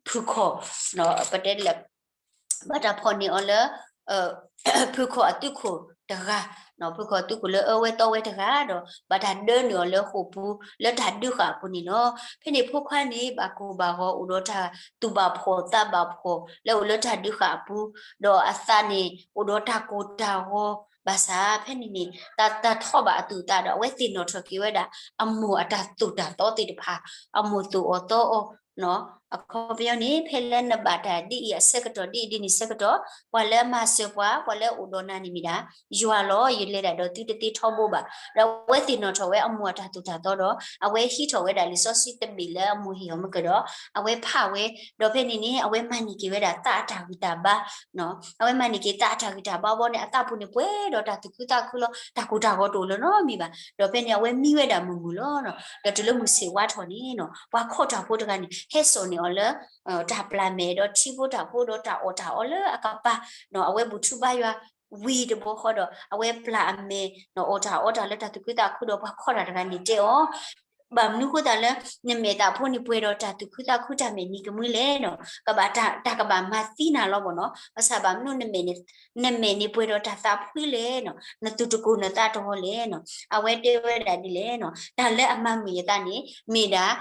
ဖုၣ်ခီၣ် ပတဲလၢ ဘၣ်တၢ်ဖီၣ်န့ၢ်အီၤလၢ ဖုၣ်ခီၣ်အသုးခိၣ်တဂၤ, ဖုၣ်ခီၣ်အသုးခိၣ်လၢအၢဝဲသီဝဲတဂၤဒီး ဘၣ်တၢ်ဒၢနုာ်အီၤလၢဃိာ်ပူၤ လၢတၢ်ဒုးဃာ်အပူၤန့ၣ်လီၤ. ဖဲန့ၣ်ဖိခွါန့ၣ် ဘၣ်ကိၢ်ဘၣ်ဂီၤအိၣ်ဒီးတၢ်သူၣ်ဘၣ်ဖှီၣ်သးဘၣ်ဖှီၣ် လၢအိၣ်လၢတၢ်ဒုးဃာ်အပူၤ, ဒီးအသးန့ၣ်အိၣ်ဒီးတၢ်ကိၢ်တၢ်ဂီၤ ဘၣ်ဆၣ်ဖဲန့ၣ်န့ၣ် တၢ် တၢ်ထီၣ်ဘၣ်အသူၣ်အသးဒီး အဝဲသ့ၣ်နီၣ်ထီၣ်က့ၤဝဲဒၣ် အမိၢ်အတၢ်သိၣ်တၢ်သီသ့ၣ်တဖၣ်, အမိၢ်သိၣ်အီၤသီအီၤ အခီပညီန့ၣ် ဖဲလၢနဘၣ်တၢ်ဒ်အံၤအဆၢကတီၢ် ဒ်အံၤဒ်န့ၣ်ဆၢကတီၢ် ပှၤလၢအမၤစၢၤပှၤ ပှၤလၢအအိၣ်ဒီးနၤန့ၣ်မ့ၢ်ဒၣ် ယွၤလီၤ. ယလဲၤဒၣ်ဒီးသုတသ့ထီဘိဘၣ်. ဒီးအဝဲသ့ၣ်နီၣ်ထီၣ်ဝဲအမိၢ်အတၢ်သိၣ်တၢ်သီဒီး အဝဲဟံးထီၣ်ဝဲဒၣ်လံာ်စီဆှံတဘ့ၣ်လၢအမိၢ်ဟ့ၣ်အီၤမ့ၢ်ကဒီး အဝဲဖးဝဲ, ဒီးဖဲန့ၣ်န့ၣ် အဝဲမၤန့ၢ်က့ၤဝဲဒၣ်သးအတၢ်ဂံၢ်တၢ်ဘါ အဝဲမၤန့ၢ်က့ၤသးအတၢ်ဂံၢ်တၢ်ဘါဘီန့ၣ် အသးပူၤန့ၣ်ပှဲၤဒီးတၢ်သူၣ်ခုသးခုလီၤ. တၢ်ကိၢ်တၢ်ဂီၤတအိၣ်လၢၤနီတမံၤဘၣ်. ဒီးဖဲန့ၣ် အဝဲမံဝဲဒၣ်မုာ်မုာ်လီၤ. ဒီးတုၤလၢမုၢ်ဆ့ၣ်ဝါထီၣ်န့ၣ်နီၤ ပှၤခီၣ်တၢ်ဖိတဂၤန့ၣ် ဟဲစိာ်န့ၢ်အီၤလၢ တၢ်ပျၢ်မဲာ် ဒီးထံဖိတၢ်ဖိ ဒီးတၢ်အီၣ်တၢ်အီလၢအကပၤနီၤ အဝဲဘူၣ်ထူဘါယွၤဝံၤတဘျီဃီဒီး အဝဲပျၢ်အမဲာ်နီၤ အီၣ်တၢ်အီတၢ်လၢတၢ်သူၣ်ခုသးခုဒီး ပှၤခီၣ်တၢ်တဂၤန့ၣ်တဲအီၤ ဘၣ်မနုၤဃိသတးလၢ နမဲာ်သးဖိန့ၣ်ပှဲၤဒီးတၢ်သူၣ်ခုသးခု တၢ်မဲာ်နံၤကမှံလဲၣ်နီၤ ကဘၣ်တၢ် တၢ်ကဘၣ်မၤသံနၤလီၤမ့ၢ်နီၤ ဘၣ်ဆၣ်ဘၣ်မနုၤ နမဲာ်န့ၣ်ပှဲၤဒီးတၢ်သးဖှံလဲၣ်နီၤ နသူၣ်တကိၢ်နသးတဂီၤလဲၣ်နီၤ အဝဲတဲဝဲဒၣ်ဒ်လဲၣ်နီၤ တၢ်လၢအမၤမုာ်ယသးန့ၣ် မ့ၢ်ဒၣ်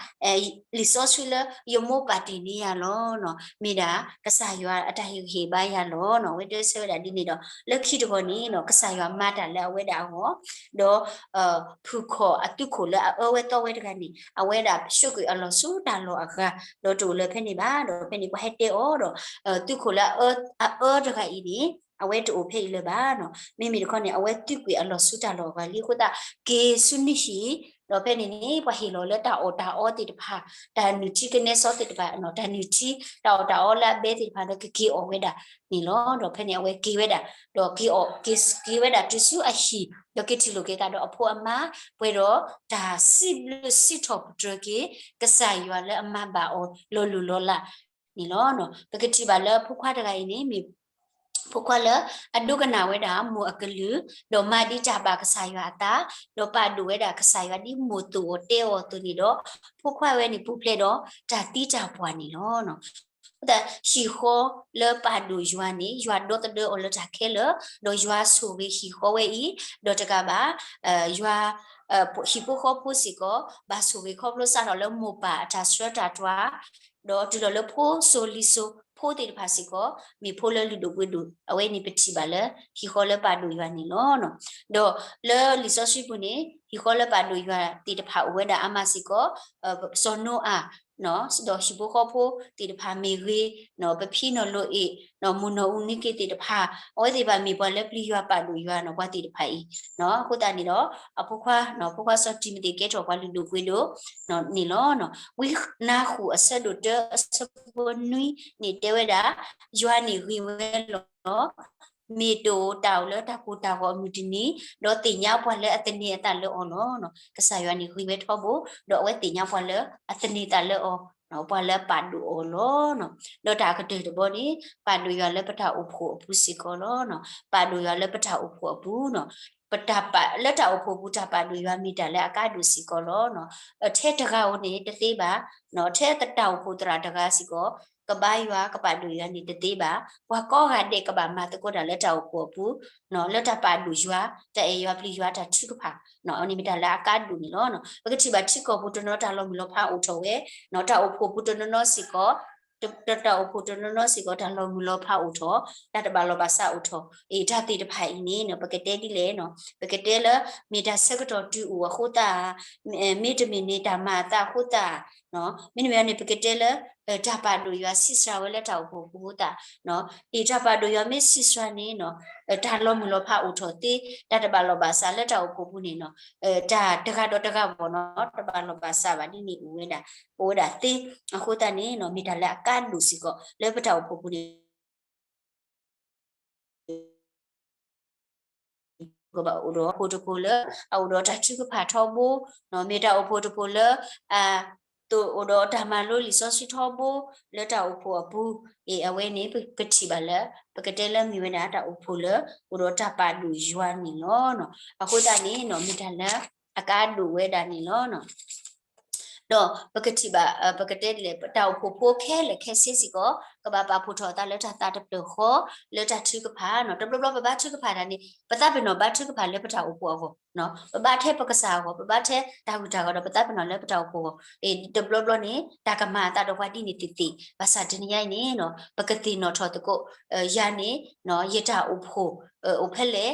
လံာ်စီဆှံလၢယမိၢ်ပာ်တ့ၢ်န့ၢ်ယၤလီၤနီၤ မ့ၢ်ဒၣ်ကစၢ်ယွၤအတၢ်ဟ့ၣ်ဂံၢ်ဟ့ၣ်ဘါယၤလီၤနီၤ အဝဲတဲဆၢဝဲဒၣ်ဒ်န့ၣ်ဒီး လၢခံတဂီၤန့ၣ်နီၤ ကစၢ်ယွၤမၤတၢ်လၢအဝဲဒၣ်အဂီၢ် ဒီး ဖုၣ်ခီၣ်အသုးခိၣ်လၢအအၢဝဲသီဝဲတဂၤန့ၣ် အဝဲဒၣ်ဆိၣ်ဂ့ၤအလီၢ်ဆူတၢ်လီၢ်အဂၤ ဒီးတအိၣ်လၢၤဖဲန့ၣ်ဘၣ် ဒီးဖဲန့ၣ်ပှၤဟဲတဲအီၤဒီး သုးခိၣ်လၢအအၢတဂၤအံၤန့ၣ် အဝဲတအိၣ်ဖဲအံၤလၢၤဘၣ်နီၤ. မ့မ့ၢ်တခီန့ၣ် အဝဲသံကွံာ်အလီၢ်ဆူတၢ်လီၢ်အဂၤလံအဃိသတး က့ၤဆူနွံဟံၣ် ဒီးဖဲန့ၣ်န့ၣ် ပှၤဟ့ၣ်လီၤလၢတၢ်အီၣ်တၢ်အီသ့ၣ်တဖၣ် တၢ်နုၢ်ထံကနဲစီသ့ၣ်တဖၣ် တၢ်နုၢ်ထံ တၢ်အီၣ်တၢ်အီလၢအဘဲသ့ၣ်တဖၣ်ဒီး ကက့ၤအီၣ်ဝဲဒၣ်န့ၣ်လီၤ. ဒီးဖဲန့ၣ်အဝဲက့ၤဝဲဒၣ် ဒီးက့ၤအီၣ်က့ၤက့ၤဝဲဒၣ်တုၤဆူအဟံၣ် ဒီးက့ၤထံၣ်လိာ်က့ၤသးဒီးအဖိအမါ ပှဲၤဒီးတၢ်စံးဘျုးစံးထီၣ်ပတြၢၤက့ၤ ကစၢ်ယွၤလၢအမၤဘၣ်အီၤလီၤလိၢ်လီၤလးန့ၣ်လီၤ. ပကထံၣ်ဘၣ်လၢဖိခွါတဂၤအံၤန့ၣ် မ့ၢ် ဖိခွါလၢအဒိကနၣ်ဝဲဒၣ်မိၢ်အကလုၢ်, ဒီးမၤဒံးတၢ်ဘၣ်ကစၢ်ယွၤအသး, ဒီးပာ်ဒိၣ်ဝဲဒၣ်ကစၢ်ယွၤဒ်မိၢ်သိၣ်အီၤတဲအီၤအသိးန့ၣ်ဒီး, ဖိခွါဝဲန့ၣ်ပူၤဖျဲးဒီးတၢ်သံတၢ်ပှၢ်န့ၣ်လီၤ. အဃိသတး ဟံၣ်ဃီလၢပာ်ဒိၣ်ယွၤန့ၣ် ယွၤဒီသဒၢအီၤလၢတၢ်ခဲလၢာ်, ဒီးယွၤဆိၣ်ဂ့ၤဟံၣ်ဃီဝဲအံၤ, ဒီးတကးဘၣ် ယွၤ ဟံၣ်ဖိဃီဖိစ့ၢ်ကီး ဘၣ်ဆိၣ်ဂ့ၤခီဖျိစးထီၣ်လၢမိၢ်ပၢ်အတၢ်ဆှၢတၢ်တွၤ, ဒီးတုၤလီၤလၢဖိစိၤလံၤစိၤဖိသ့ၣ်တဖၣ်စ့ၢ်ကီး မ့ၢ်ဖိလၢလုၢ်ဒိၣ်ပှ့ၤဒိၣ် အဝဲန့ၣ်ပထံၣ်ဘၣ်လၢ ဟံၣ်ဃီလၢပာ်ဒိၣ်ယွၤန့ၣ်လီၤ. ဒီးလၢလံာ်စီဆှံပူၤန့ၣ် ဟံၣ်ဃီလၢပာ်ဒိၣ်ယွၤသ့ၣ်တဖၣ်အိၣ်ဝဲဒၣ်အါမးစ့ၢ်ကီး စီၤနိအၤ ဒီးဟံၣ်ဖိဃီဖိသ့ၣ်တဖၣ်မ့ၢ်ဂ့ၤ, ပဖံနီၢ်လိၤအ့ၣ်, မိၢ်နီၢ်အူနံက့သ့ၣ်တဖၣ်, အဝဲသ့ၣ်တဖၣ်မ့ၢ်ပှၤလၢပျံၤယွၤပာ်ဒိၣ်ယွၤနီၤ ပှၤသ့ၣ်တဖၣ်အံၤ, အဃိသတးန့ၣ်ဒီး အဖိခွါ ဖိခွါစီၤတံၤမသ့းကဲထီၣ်ပှၤလုၢ်ဒိၣ်ပှ့ၤဒိၣ်န့ၣ်လီၤ. ဝံနၤဃူးအဆၢဒိၣ်တၢအဆၢဖိနွံန့ၣ်တဲဝဲဒၣ်, ယွၤန့ၣ်ဂ့ၤဝဲလီၤ. မ့ၢ်တအိၣ်တၢ်အိၣ်လၢတၢ်ကိၢ်တၢ်ဂီၤအမုၢ်တနံၤ, ဒီးသ့ၣ်ညါပှၤလၢအသန့ၤအသးလၢအီၤလီၤ. ကစၢ်ယွၤန့ၣ်ဂ့ၤဝဲထီဘိ, ဒီးအဝဲသ့ၣ်ညါပှၤလၢအသန့ၤသးလၢအီၤ, ပှၤလၢပာ်ဒိၣ်အီၤလီၤ. ဒီးတၢ်အကတၢၢ်တဘီန့ၣ် ပာ်ဒိၣ်ယွၤလၢပတၢ်အိၣ်ဖှိၣ်အပူၤစ့ၢ်ကီးလီၤ. ပာ်ဒိၣ်ယွၤလၢပတၢ်အိၣ်ဖှိၣ်အပူၤနီၤ. ပတၢ်ပာ် လၢတၢ်အိၣ်ဖှိၣ်ပူၤတၢ်ပာ်ဒိၣ်ယွၤမ့ၢ်တၢ်လၢအကါဒိၣ်စ့ၢ်ကီးလီၤ. ထဲတဂၤဧိၤန့ၣ်တသ့ဘၣ်, ထဲတၢ်အိၣ်ဖှိၣ်သရၣ်တဂၤစ့ၢ်ကီး ကဘါယွၤကပာ်ဒိၣ်ယွၤန့ၣ်တသ့ဘၣ်. ပှၤကိးဂၤဒဲးကဘၣ်မၤသကိးတၢ်လၢတၢ်အိၣ်ဖှိၣ်အပူၤ, လၢတၢ်ပာ်ဒိၣ်ယွၤ, တၢ်အဲၣ်ယွၤပျံၤယွၤတၢ်ထုကဖၣ်, အန့ၣ်မ့ၢ်တၢ်လၢအကါဒိၣ်န့ၣ်လီၤ. ပကထံၣ်ဘၣ်ထံကီၢ်ပူၤတနီၤတၢ်လီၤမုၢ်လီၤဖးအိၣ်ထီၣ်ဝဲ, တၢ်အိၣ်ဖှိၣ်ပူၤတနီၤနီၤစ့ၢ်ကီး တၢ်အိၣ်ဖှိၣ်ပူၤတနီၤနီၤစ့ၢ်ကီး တၢ်လီၤမုၢ်လီၤဖးအိၣ်ထီၣ်, တၢ်တဘၣ်လီၢ်ဘၣ်စးအိၣ်ထီၣ်, အ့ၣ် တၢ်သ့ၣ်တဖၣ်အံၤန့ၣ် ပကတဲဒ်လဲၣ်နီၤ, ပကတဲလၢ မ့ၢ်တၢ်ဆၢကတီၢ်တုၤအိၣ်အဃိသတး, မ့တမ့ၢ်န့ၣ်တၢ်မၤအသးအဃိသတး, မ့တမ့ၢ်န့ၣ် ပကတဲလၢ တၢ်ပာ်ဒိၣ်ယွၤဆံးစှၤဝဲလၢတၢ်အိၣ်ဖှိၣ်အပူၤအဃိသတး, အ့ၣ် တၢ်ပာ်ဒိၣ်ယွၤမ့ၢ်ဆံးစှၤန့ၣ်နီၤ, တၢ်လီၤမုၢ်လီၤဖးအိၣ်ထီၣ်သ့, တၢ်တဘၣ်လီၢ်ဘၣ်စးလၢတၢ်အိၣ်ဖှိၣ်ပူၤန့ၣ်နီၤ, တၢ်တဂၤဒီးတဂၤဘၣ်နီၤ တဘၣ်လီၢ်ဘၣ်စးဘၣ်ဒ်န့ၣ်အိၣ်ဝဲဒၣ်, အိၣ်ဝဲဒၣ်သ့, အဃိသတးန့ၣ်နီၤ မ့ၢ်တၢ်လၢအကါဒိၣ်စ့ၢ်ကီး လၢပတၢ်အိၣ်ဖှိၣ်ပူၤန့ၣ် ကဘၣ်အိၣ်ဒီးဖိတဖိလၢ အအိၣ်ဒီးတၢ်ထုကဖၣ်ထီဘိ, မ့ၢ်တၢ်အိၣ်ဖှိၣ်တဖိလၢ အ သိးအိၣ်ဒီးတၢ်မၤလိလံာ်စီဆှံထီဘိ လၢတၢ်အိၣ်ဖှိၣ်အပူၤ, အ့ၣ် အဝဲန့ၣ် ပကထံၣ်ဘၣ်လၢ ပကတဲလၢမ့ၢ်ဝဲဒၣ်တၢ်အိၣ်ဖှိၣ်လၢ အိၣ်ဒီးတၢ်ပာ်ဒိၣ်ယွၤန့ၣ်လီၤ. အဃိသတးန့ၣ်နီၤ မ့ၢ်တၢ်လၢအကါဒိၣ်ဝဲဒၣ်န့ၣ်လီၤ. ဒီးပကထံၣ်ဘၣ် ပကတဲဒ်လဲၣ် တၢ်အိၣ်ဖှိၣ်ဖိခဲလၢာ်ခဲဆ့စ့ၢ်ကီး ကဘၣ်ပာ်ဖှိၣ်ထီၣ်အသးလၢတၢ်သးတဖျၢၣ်ဃီ လၢတၢ်ထုကဖၣ်နီၤ. တဘျီဘျီပဘါထုကဖၣ်တၢ်န့ၣ် ပသးပ့ၤနီၣ်ဘါထုကဖၣ်လၢပတၢ်အိၣ်ဖှိၣ်အဂီၢ်, ပဘါထဲပကစၢ်အဂီၢ်, ပဘါထဲတၢ်ဂုၤတၢ်ဂၤဒီး ပသးပ့ၤနီၣ်လၢပတၢ်အိၣ်ဖှိၣ်အဂီၢ်, တဘျီဘျီန့ၣ် တၢ်ကမၤအသးဒီးပှၤဒ်န့ၣ်သ့ၣ်သ့ၣ်, ဘၣ်ဆၣ်တနံၤညါအံၤန့ၣ်နီၤ ပကသ့ၣ်နီၣ်ထီၣ်သကိး ယၤန့ၣ် ယတၢ်အိၣ်ဖှိၣ် အိၣ်ဖဲလဲၣ်,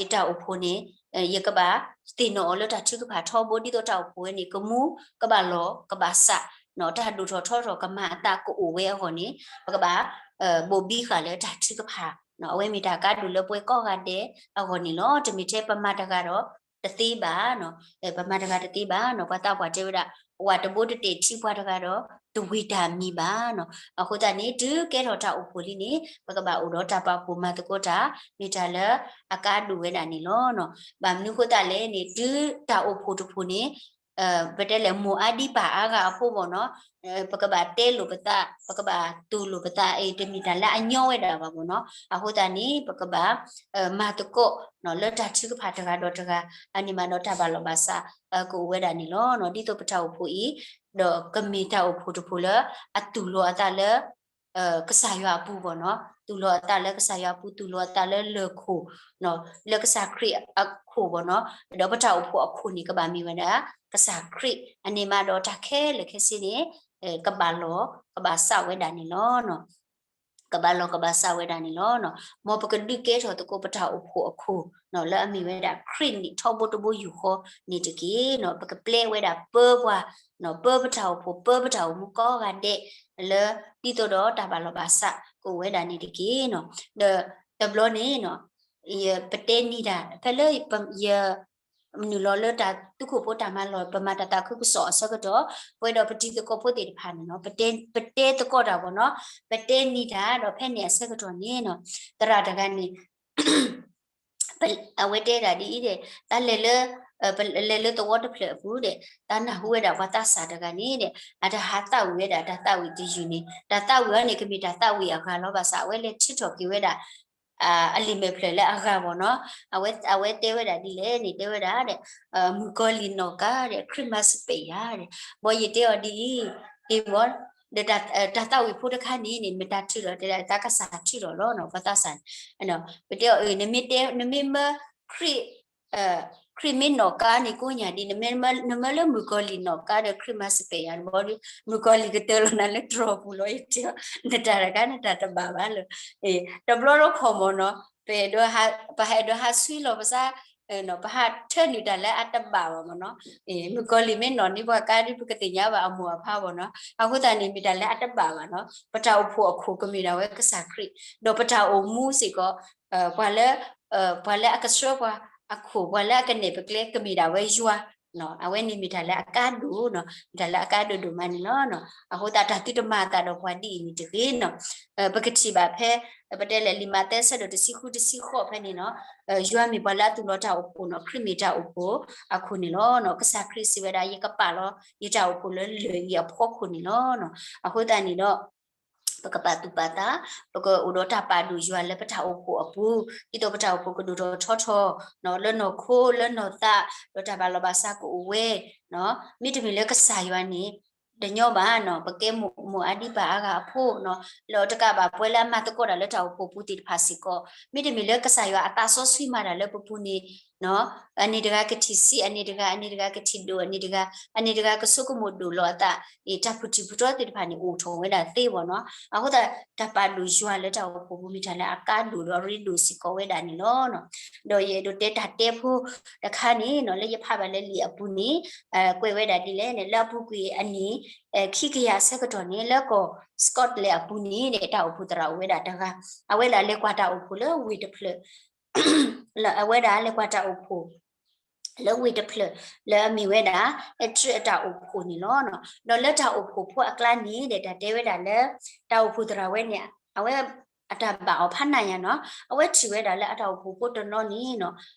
ယတၢ်အိၣ်ဖှိၣ်န့ၣ် ယကဘၣ်သ့ၣ်နီၣ်အီၤလၢတၢ်ထုကဖၣ်ထီဘိ ဒ်သိးတၢ်အိၣ်ဖှိၣ်ဝဲန့ၣ် ကမူ ကဘၣ်လီၢ် ကဘၣ်စး, တၢ်ဒိၣ်ထီၣ်ထီထီၣ်ကမၤအသးကအိၣ်ဝဲအဂီၢ်န့ၣ် ပကဘၣ် ဘိၣ်ဘံဃာ်လၢတၢ်ထုကဖၣ်, အဝဲမ့ၢ်တၢ်ကါဒိၣ်လၢပဝဲကိးဂၤဒဲးအဂီၢ်န့ၣ်လီၤ. တမ့ၢ်ထဲပမၤတဂၤဒီးတသ့ဘၣ်, ပမၤတဂၤတသ့ဘၣ်နီၤ. ပှၤသးပှၢ်တဲဝဲဒၣ် ဝၣ်တဘိတတဲာ်ထံပှၤတဂၤဒီး တဝံၤတၢ်မံၤဘၣ်နီၤ. အဃိသတးန့ၣ် တုၤကဲထီၣ်တၢ်အိၣ်ဖှိၣ်လံန့ၣ် ပကဘၣ်အိၣ်ဒီးတၢ်ပာ်ဖှိၣ်မၤသကိးတၢ် မ့ၢ်တၢ်လၢအကါဒိၣ်ဝဲဒၣ်န့ၣ်လီၤ. ဘၣ်မနုၤအဃိသတးလဲၣ်န့ၣ် တုၤတၢ်အိၣ်ဖှိၣ်တဖှိၣ်န့ၣ် ပတဲလဲၣ် မိၢ်အါဒံပၢ်အါဂၤအဖိဘၣ်နီၤ, ပကဘၣ်တဲလိာ်ပသး ပကဘၣ်တူၢ်လိာ်ပသး အံၤတမ့ၢ်တၢ်လၢအညီဝဲဒၣ်ဘၣ်ဘၣ်နီၤ. အဃိသတးန့ၣ် ပကဘၣ် မၤသကိး လၢတၢ်ထုကဖၣ်တဂၤဒီးတဂၤ အန့ၣ်မးဒီးတၢ်ဘၣ်လီၤဘၣ်စး ကအိၣ်ဝဲဒၣ်န့ၣ်လီၤ. ဒ်သိးပတၢ်အိၣ်ဖှိၣ်အံၤ ဒီးကမ့ၢ်တၢ်အိၣ်ဖှိၣ်တဖှိၣ်လၢ အတူၢ်လိာ်အသးလၢ ကစၢ်ယွၤအပူၤဘၣ်နီၤ, တူၢ်လိာ်အသးလၢကစၢ်ယွၤအပူၤ တူၢ်လိာ်အသးလၢလၢၢ်ခိၣ် လၢကစၢ်ခရံာ်အခိၣ်ဘၣ်နီၤ, ဒီးပတၢ်အိၣ်ဖှိၣ်အခိၣ်န့ၣ် ကဘၣ်မ့ၢ်ဝဲဒၣ် ကစၢ်ခရံာ် အန့ၣ်မးဒီးတၢ်ခဲလၢာ်ခဲဆ့န့ၣ် ကဘၣ်လီၤ ကဘၣ်စးဝဲဒၣ်န့ၣ်လီၤ. ကဘၣ်လီၤကဘၣ်စးဝဲဒၣ်န့ၣ်လီၤ. မ်ပကဒုးကဲထီၣ်သကိးပတၢ်အိၣ်ဖှိၣ်အခိၣ် လၢအမ့ၢ်ဝဲဒၣ်ခရံာ်န့ၣ်ထီဘိတဘိယူၢ်ဃီန့ၣ်တက့ၢ်. ပကပျဲဝဲဒၣ်ပၢပှၤ ပၢပတၢ်အိၣ်ဖှိၣ် ပၢပတၢ်အိၣ်မူကိးဂၤဒဲး လၢဒ်သိးဒီးတၢ်ဘၣ်လီၤဘၣ်စးကအိၣ်ဝဲဒၣ်န့ၣ်တက့ၢ်. ဒီး တဘျီန့ၣ်နီၤ ပတဲနံၤတၢ် ဖဲလၢယ နုာ်လီၤလၢတၢ်သူခိၣ်ဖိတၢ်မၤလီၢ် ပမၤတၢ်သးခုကစီၣ်အဆၢကတီၢ် ပဝဲဒီးပတံၤသကိးဖိသ့ၣ်တဖၣ်န့ၣ်နီၤ ပတဲသကိးတၢ်ဘၣ်နီၤ ပတဲနံၤတၢ်ဒီးဖဲန့ၣ်အဆၢကတီၢ်န့ၣ်နီၤ သရၣ်တဂၤန့ၣ် အဝဲတဲဒၣ်ဒ်အံၤဒီး တၢ်လဲၤလၢ လဲၤလၢသဝီတဖျၢၣ်အပူၤဒီး တၢ်နၢ်ဟူဝဲဒၣ်ပှၤသးစၢ်တဂၤန့ၣ်ဒီး အတဟးသးဝံၣ်ဝဲဒၣ်တၢ်သးဝံၣ်တယုၢ်န့ၣ် တၢ်သးဝံၣ်အီၤန့ၣ် ကမ့ၢ်တၢ်သးဝံၣ်အဂၤလီၤ ဘၣ်ဆၣ်အဝဲလဲၤထုးထီၣ်က့ၤဝဲဒၣ် အလံာ်မဲာ်ဖျၢၣ်လၢအဂၤဘၣ်နီၤ အဝဲတဲဝဲဒၣ်ဒ်လဲၣ်န့ၣ် တဲဝဲဒၣ်ဒီး မုၣ်ကီၤလံၢ်နီၣ်ကါဒီး Christmas စပဲးယၤဒီး ဘီယတဲအီၤဒ်အံၤ အ့ဝီ ဒီးတၢ်သးဝံၣ်ဖိတခါန့ၣ်န့ၣ် မ့ၢ်တၢ်ထုးထီၣ်တဲဒၣ် တၢ်ကစၢ်ထုးထီၣ်လီၤနီၤ ပှၤသးစၢ်န့ၣ် ပတဲအီၤ နမ့ၢ်မၢ ခရံာ် ခရံာ်မ့ၢ်နီၣ်ကါန့ၣ်ကိးညါဒ် နမၢလၢမုၣ်ကီၤလံၢ်နီၣ်ကါဒီး Christmas စပဲးယၤတဘီဒီး မုၣ်ကီၤလံၢ်ကတၢၢ်လီၤနၤလၢတြီၢ်ပူၤလီၤ ယတဲအီၤ နတၢ်တခါနတၢ်တဘၣ်ဘၣ်လၢ တဘျီတခီၣ်မ့ၢ်နီၤ ပအဲၣ်ဒိး ပဟဲအဲၣ်ဒိးဟးဆှံလီၤပသး ပဟးထၢနုာ်တၢ်လၢအတဘၣ်ဘၣ်မ့ၢ်နီၤ မုၣ်ကီၤလံၢ်မ့ၢ်နီၣ်န့ၢ်ပှၤကါဒ်ပကသ့ၣ်ညါဘၣ်အမိၢ်အဖါဘၣ်နီၤ အဃိသတးန့ၣ် မ့ၢ်တၢ်လၢအတဘၣ်ဘၣ်နီၤ ပတၢ်အိၣ်ဖှိၣ်အခိၣ်ကမ့ၢ်ဒၣ်ဝဲကစၢ်ခရံာ် ဒီးပတၢ်အိၣ်မူစ့ၢ်ကီး ပှၤလၢ ပှၤလၢအကဆှၢပှၤအခိၣ် ပှၤလၢအကနဲၣ်ပကျဲကမ့ၢ်ဒၣ်ဝဲယွၤ အဝဲန့ၣ်မ့ၢ်တၢ်လၢအကါဒိၣ်နီၤ မ့ၢ်တၢ်လၢအကါဒိၣ်ဒိၣ်မးန့ၣ်လီၤ. အဃိသတးတၢ်သုတမၤအသးဒီးပှၤဒ်အံၤန့ၣ်တဂ့ၤနီၤ ပကထံၣ်ဘၣ်ဖဲ ပတဲလဲၣ်လံာ်မးသဲဆၢဒိၣ်တဆံဃုတဆံဃိးဖဲန့ၣ်နီၤ ယွၤမ့ၢ်ပှၤလၢအသူၣ်လီၤတၢ်အိၣ်ဖှိၣ်နီၤ ခရံာ်မ့ၢ်တၢ်အိၣ်ဖှိၣ်အခိၣ်န့ၣ်လီၤ. ကစၢ်ခရံာ်စံးဝဲဒၣ် ယကပာ်လီၤယတၢ်အိၣ်ဖှိၣ်လၢလၢၢ်အံၤအဖီခိၣ်န့ၣ်လီၤ. အဃိသတးန့ၣ်ဒီး ပကပာ်သူၣ်ပာ်သး ပကအိၣ်ဒီးတၢ်ပာ်ဒိၣ်ယွၤလၢပတၢ်အိၣ်ဖှိၣ်အပူၤ ဒ်သိးပတၢ်အိၣ်ဖှိၣ်ကဒိၣ်ထီၣ်ထီထီၣ် လၢနီၢ်ခိလၢနီၢ်သး ဒီးတၢ်ဘၣ်လီၤဘၣ်စးကအိၣ်ဝဲ မ့တမ့ၢ်လၢကစၢ်ယွၤန့ၣ် တညီဘၣ်နီၤ ပကဲမိၢ်အါဒံးပၢ်အါဂၤအဖိနီၤ လၢတကးဘၣ် ပှၤလၢအမၤသကိးတၢ်လၢတၢ်အိၣ်ဖှိၣ်ပူၤသ့ၣ်တဖၣ်စ့ၢ်ကီး မ့တမ့ၢ်လၢကစၢ်ယွၤအသးစီဆှံမၤတၢ်လၢပပူၤန့ၣ် အန့ၣ်တဂၤကထံၣ်ဆံး အန့ၣ်တဂၤ အန့ၣ်တဂၤကထံၣ်ဒိၣ် အန့ၣ်တဂၤ အန့ၣ်တဂၤကဆိကမိၣ်ဒိၣ်လီၤအသး တၢ်ဖုၣ်ထံၣ်ဖုၣ်တီသ့ၣ်တဖၣ်န့ၣ် အိၣ်ထီၣ်ဝဲဒၣ်သ့ဘၣ်နီၤ အဃိသတး တၢ်ပာ်ဒိၣ်ယွၤလၢတၢ်အိၣ်ဖှိၣ်ပူၤမ့ၢ်တၢ်လၢအကါဒိၣ်ဒီးအရ့ဒိၣ်စ့ၢ်ကီးဝဲဒၣ်န့ၣ်လီၤ. ဒီးယအဲၣ်ဒိးတဲတၢ်တဲဖိတခါန့ၣ်နီၤ လၢယဖးဘၣ်လၢလံာ်အပူၤန့ၣ် ကွဲးဝဲဒၣ်ဒ်လဲၣ်န့ၣ် လၢအပူၤကွံာ်အနံၣ် ခံကယၤအဆၢကတီၢ်န့ၣ် လၢကီၢ် Scotland အပူၤန့ၣ် တၢ်အိၣ်ဖှိၣ်သရၣ်အိၣ်ဝဲဒၣ်တဂၤ အဝဲဒၣ်လဲၤကွၢ်တၢ်အိၣ်ဖှိၣ်လၢဝ့ၢ်တဖျၢၣ် အဝဲဒၣ်လဲၤကွၢ်တၢ်အိၣ်ဖှိၣ် လၢဝ့ၢ်တဖျၢၣ် လၢအမ့ၢ်ဝဲဒၣ် Ettrick အတၢ်အိၣ်ဖှိၣ်န့ၣ်လီၤ. ဒီးလၢတၢ်အိၣ်ဖှိၣ်ဖိအကျါန့ၣ်ဒီး တၢ်တဲဝဲဒၣ်လၢ တၢ်အိၣ်ဖှိၣ်သရၣ်ဝဲန့ၣ် အဝဲ အတၢ်ဘၣ်အီၤဖးနးညါနီၤ အဝဲထံၣ်ဝဲဒၣ်လၢအတၢ်အိၣ်ဖှိၣ်ဖိတနီၤန့ၣ်နီၤ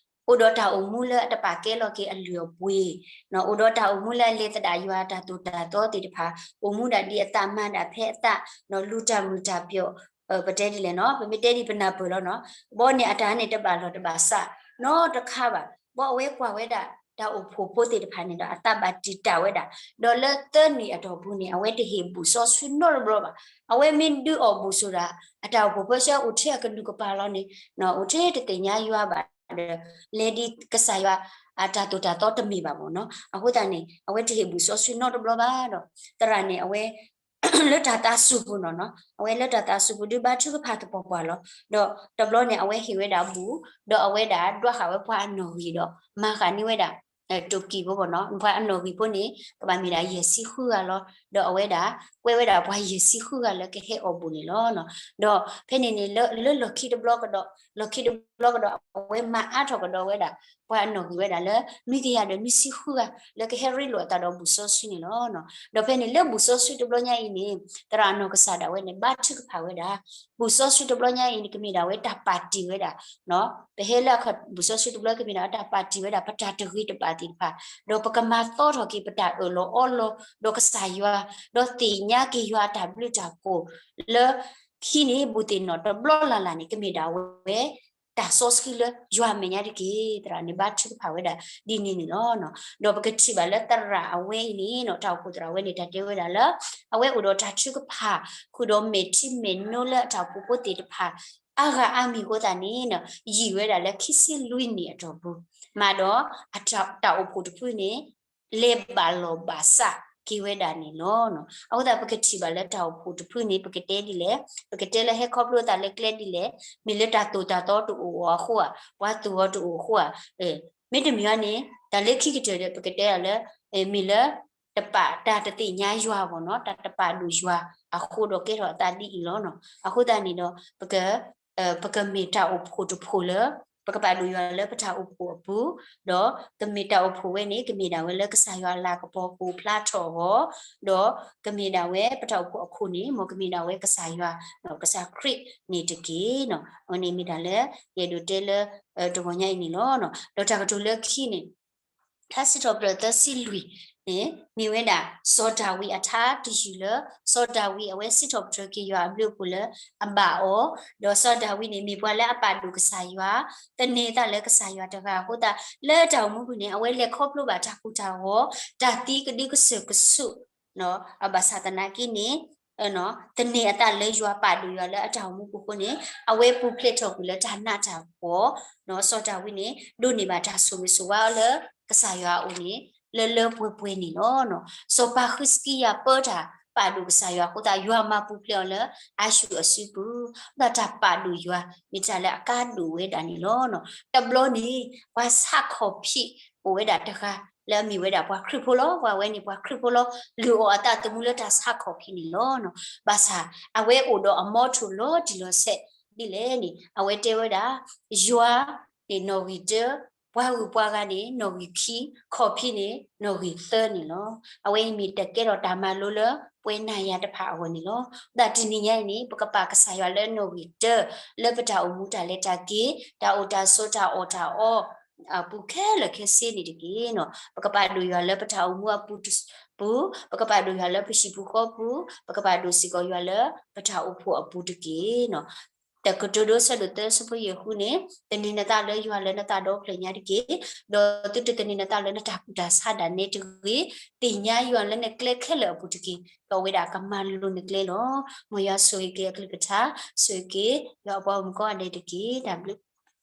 အိၣ်ဒီးတၢ်အိၣ်မူလၢအတပာ်ကဲလီၤက့ၤအလုၢ်အပှ့ၤ အိၣ်ဒီးတၢ်အိၣ်မူလၢအလဲၤသဒၣ်ယွၤအတၢ်သိၣ်တၢ်သီသ့ၣ်တဖၣ် အိၣ်မူဒၣ်ဒ်အသးမၤဒၣ်ဖဲအသး လူၤတၢ်မုာ်တၢ်ပျီၣ် ပတဲဒ်လဲၣ်နီၤ ပမ့ၢ်တဲဒ်ပနၢ်ပၢၢ်လီၤနီၤ ဘီန့ၣ်အတၢ်န့ၣ်တဘၣ်လီၢ်တဘၣ်စး နီတခါဘၣ် ဘီအဝဲကွၢ်ဝဲဒၣ် တၢ်အိၣ်ဖှိၣ်ဖိသ့ၣ်တဖၣ်န့ၣ်ဒီး အသးဘၣ်တံာ်တာ်ဝဲဒၣ် ဒီးလၢသၢနံၣ်အတီၢ်ပူၤန့ၣ် အဝဲတဟ့ၣ်ဘူၣ်စီဆှံနီတဘျီဘၣ် အဝဲမ့ၢ်ဒုးအီၣ်ဘူၣ်ဆိဒၣ် အတၢ်အိၣ်ဖှိၣ်ဖိဆၢအိၣ်ထဲအကနူၤကပၤလီၤန့ၣ် အိၣ်ထဲတသ့ၣ်ညါယွၤဘၣ်ဒီး လဲၤဒ်ကစၢ်ယွၤ အတၢ်သိၣ်တၢ်သီတမ့ၢ်ဘၣ်မ့ၢ်နီၤ အဃိသတးန့ၣ် အဝဲတဟ့ၣ်ဘူၣ်စီဆှံနီတဘျီဘၣ်ဒီး သရၣ်န့ၣ် အဝဲ လၢတၢ်သးစူၤပူၤနီၤနီၤ အဝဲလၢတၢ်သးစူၤပူၤဒုးဘါထုကဖၣ်သပှၢ်ပှၢ်လီၤ. ဒီးတဘျီန့ၣ် အဝဲဟ့ၣ်ဝဲဒၣ်ဘူၣ် ဒီးအဝဲဒၣ်ဒွးဃာ်ဝဲပှၤအနီၣ်ဂံၢ်ဒီး မၤဃာ်န့ၢ်ဝဲဒၣ် တိၢ်ကံၢ်ဖိဘၣ်နီၤ ပှၤအနီၣ်ဂံၢ်ဖိန့ၣ် ကဘၣ်မ့ၢ်ဒၣ်ယဲၢ်ဆံဃုဂၤလီၤ. ဒီးအဝဲဒၣ် ကွဲဝဲဒၣ်ပှၤယဲၢ်ဆံဃုဂၤလၢကဟဲအီၣ်ဘူၣ်န့ၣ်လီၤ. ဒီးဖဲန့ၣ်န့ၣ် လၢလီၢ်ခံတဘျီကဒီး လီၢ်ခံတဘျီကဒီး အဝဲမၤအါထီၣ်ကဒီးဝဲဒၣ် ပှၤအနီၣ်ဂံၢ်ဝဲဒၣ်လၢ နွံကယၤဒီးနွံဆံဃုဂၤ လၢကဟဲရ့လိာ်အသးဒီးဘူၣ်စီဆှံန့ၣ်လီၤ. ဒီးဖဲန့ၣ်လၢဘူၣ်စီဆှံတဘျီညါအံၤန့ၣ် သရၣ်အနီၢ်ကစၢ်ဒၣ်ဝဲန့ၣ် ဘါထုကဖၣ်ဝဲဒၣ် ဘူၣ်စီဆှံတဘျီညါအံၤန့ၣ် ကမ့ၢ်ဒၣ်ဝဲတၢ်ပာ်တ့ၢ်ဝဲဒၣ် ပဟဲလၢအခီၣ်ဘူၣ်စီဆှံတဘျီ ကမ့ၢ်ဒၣ်ဝဲတၢ်ပာ်တ့ၢ်ဝဲဒၣ် ပတၢ်တဂ့ၤတဘၣ်သ့ၣ်တဖၣ် ဒီးပကမၤသီထီၣ်က့ၤပတၢ်အၢၣ်လီၤအီလီၤ ဒီးကစၢ်ယွၤ ဒီးသ့ၣ်ညါက့ၤယွၤအတၢ်ဘျုးတၢ်ဖှိၣ်လၢ ခံန့ၣ် ဘူၣ်သ့ၣ်နီၣ်တဘျီလၢ်လၢ်န့ၣ် ကမ့ၢ်ဒၣ်ဝဲ တၢ်စီဆှံလၢယွၤအမဲာ်ညါတက့ၢ်. သရၣ်န့ၣ် ဘါထုကဖၣ်ဝဲဒၣ်ဒ်န့ၣ်န့ၣ်လီၤ. ဒီးပကထံၣ်ဘၣ်လၢသရၣ်အဝဲအံၤန့ၣ် တၢ်အိၣ်ဖှိၣ်သရၣ်ဝဲန့ၣ် တၢ်တဲဝဲဒၣ်လၢ အဝဲအိၣ်ဒီးတၢ်ထုကဖၣ် ဃုာ်ဒီးမဲာ်ထံမဲာ်နိလၢအတၢ်အိၣ်ဖှိၣ်ဖိသ့ၣ်တဖၣ် အါဂၤအါမံၤအဃိသတးန့ၣ် ယံာ်ဝဲဒၣ်လၢခံဆံလွံၢ်နံၣ်အတီၢ်ပူၤ မးဒီး တၢ်အိၣ်ဖှိၣ်တဖုန့ၣ် လဲၤဘၣ်လီၤဘၣ်စးက့ၤဝဲဒၣ်န့ၣ်လီၤ. အဃိသတးပကထံၣ်ဘၣ်လၢတၢ်အိၣ်ဖှိၣ်တဖုန့ၣ် ပကတဲဒ်လဲၣ်, ပကတဲလၢဟဲခီဖျိအသးလၢကျဲဒ်လဲၣ်, မ့ၢ်လၢတၢ်သိၣ်တၢ်သီတအိၣ်အီၤအဃိဧါ, ပှၤသူၣ်အီၤတအိၣ်အဃိဧါ, မ့တမ့ၢ်ဘၣ်န့ၣ် တၢ်လၢခံကတၢၢ်ဒီး ပကတဲအီၤလၢ မ့ၢ်လၢ တပာ်တၢ်တသ့ၣ်ညါယွၤအဂီၢ်နီၤ, တၢ်တပာ်ဒိၣ်ယွၤအဃိဒီးကဲထီၣ်အသးဒ်အံၤလီၤ. အဃိသတးန့ၣ်ဒီး ပက ပကမ့ၢ်တၢ်အိၣ်ဖှိၣ်တဖှိၣ်လၢ ပကပာ်ဒိၣ်ယွၤလၢပတၢ်အိၣ်ဖှိၣ်အပူၤ, ဒီးကမ့ၢ်တၢ်အိၣ်ဖှိၣ်ဝဲန့ၣ် ကမ့ၢ်ဒၣ်ဝဲလၢကစၢ်ယွၤအလၤကပီၤကအိၣ်ဖျါထီၣ်အဂီၢ်, ဒီးကမ့ၢ်ဒၣ်ဝဲပတၢ်အိၣ်ဖှိၣ်အခိၣ်န့ၣ် မ်ကမ့ၢ်ဒၣ်ဝဲကစၢ်ယွၤ ကစၢ်ခရံာ်န့ၣ်တက့ၢ်. အဝဲန့ၣ်မ့ၢ်တၢ်လၢ ယအဲၣ်ဒိးတဲလၢ တဂီၤညါအံၤန့ၣ်လီၤ. ဒီးတၢ်ကတိၤလၢခံန့ၣ် ထါစံးထီၣ်ပတြၢၤသၢဆံလွံၢ်န့ၣ် မ့ၢ်ဝဲဒၣ် စီၤဒၤဝံးအထါတယုၢ်လၢ စီၤဒၤဝံးအဝဲစံးထီၣ်ပတြၢၤက့ၤယွၤအဘျုးအဖှိၣ်လၢအဘၣ်အီၤ, ဒီးစီၤဒၤဝံးန့ၣ် မ့ၢ်ပှၤလၢအပာ်ဒိၣ်ကစၢ်ယွၤ, သန့ၤအသးလၢကစၢ်ယွၤတဂၤအဃိသတး လၢတၢ်အိၣ်မူပူၤန့ၣ် အဝဲလဲၤခီဖျိဘၣ်တၢ်ကိၢ်တၢ်ဂီၤ, တၢ်သံကဒုကစၢၢ်ကဆူး ဘၣ်ဆၣ်သနာ်က့န့ၣ် သန့ၤအသးလၢယွၤ ပာ်ဒိၣ်ယွၤလၢအတၢ်အိၣ်မူပူၤအဃိန့ၣ် အဝဲပူၤဖျဲးထီၣ်ကွံာ်လၢတၢ်နးတၢ်ဖှီၣ်, စီၤဒၤဝံးန့ၣ် ဒိးန့ၢ်ဘၣ်တၢ်ဆိၣ်ဂ့ၤဆိၣ်ဝါအီၤလၢကစၢ်ယွၤအအိၣ်န့ၣ် လၢလၢပှဲၤပှဲၤန့ၣ်လီၤ. စီၤပၤဃံးစကံယၤပၢတၢ်ပာ်ဒိၣ်ကစၢ်ယွၤအဃိသတး ယွၤမၤပူၤဖျဲးအီၤလၢအၤၡူၢ်အစုပူၤ, အဃိသတးတၢ်ပာ်ဒိၣ်ယွၤ မ့ၢ်တၢ်လၢအကါဒိၣ်ဝဲဒၣ်န့ၣ်လီၤ. တဘျီန့ၣ် ပှၤဆါခီၣ်ဖံးအိၣ်ဝဲဒၣ်တဂၤ လၢအမ့ၢ်ဝဲဒၣ်ပှၤခရံာ်ဖိလီၤ. ပှၤဝဲန့ၣ်ပှၤခရံာ်ဖိလီၤ. လုၢ်အီၣ်အသးသမူလၢတၢ်ဆါခီၣ်ဖံးန့ၣ်လီၤ. ဘၣ်ဆၣ် အဝဲအိၣ်ဒီးအမီထိၣ်လီၤတံၢ်လီၤဆဲးဒ်လဲၣ်န့ၣ် အဝဲတဲဝဲဒၣ် ယွၤန့ၣ်နီၣ်ဂံၢ်တၢ, ပှၤဂုၤပှၤဂၤန့ၣ်နီၣ်ဂံၢ်ခံ, ခီၣ်ဖံးန့ၣ်နီၣ်ဂံၢ်သၢန့ၣ်လီၤ. အဝဲအံၤမ့ၢ်တၢ်ကဲထီၣ်တၢ်မၤလိလၢပဝဲနၤယၤတဖၣ်အဂီၢ်န့ၣ်လီၤ. ဘၣ်ဆၣ်တနံၤညါအံၤန့ၣ် ပကပာ်ကစၢ်ယွၤလၢနီၣ်ဂံၢ်တၢ လၢပတၢ်အိၣ်မူတၢ်လဲၤတၢ်က့ၤ တၢ်အိၣ်တၢ်ဆိးတၢ်အီၣ်တၢ်အီ အပူၤခဲလၢာ်ခဲဆ့န့ၣ်တက့ၢ်. ပကပာ်ဒိၣ်ယွၤလၢပတၢ်အိၣ်မူအပူၤ, ပကပာ်ဒိၣ်ယွၤလၢပဟံၣ်ပူၤဃီပူၤ, ပကပာ်ဒိၣ်စ့ၢ်ကီးယွၤလၢပတၢ်အိၣ်ဖှိၣ်အပူၤတက့ၢ်. တၢ်ကတိၤဒိ ဆၢဒိၣ်သၢ ဆၢဖိယဲၢ်ဃုန့ၣ် သန့ၤနသးလၢယွၤလၢနသးဒီဖျၢၣ်ညါတက့ၢ်. ဒီးသုတသန့ၤနသးလၢနတၢ်ကူၣ်တၢ်ဆးဒၣ်နဲတဂ့ၤ, သ့ၣ်ညါယွၤလၢနကျဲခဲလၢာ်အပူၤတက့ၢ်. ဒီးအဝဲဒၣ်ကမၤလိၤနကျဲလီၤ. မ်ယွၤဆိၣ်ဂ့ၤက့ၤအကလုၢ်ကထါ, ဆိၣ်ဂ့ၤက့ၤ ယွၤအပှၤဂီၢ်မုၢ်ကိးဂၤဒဲးတက့ၢ်. တၢ်ဘျုး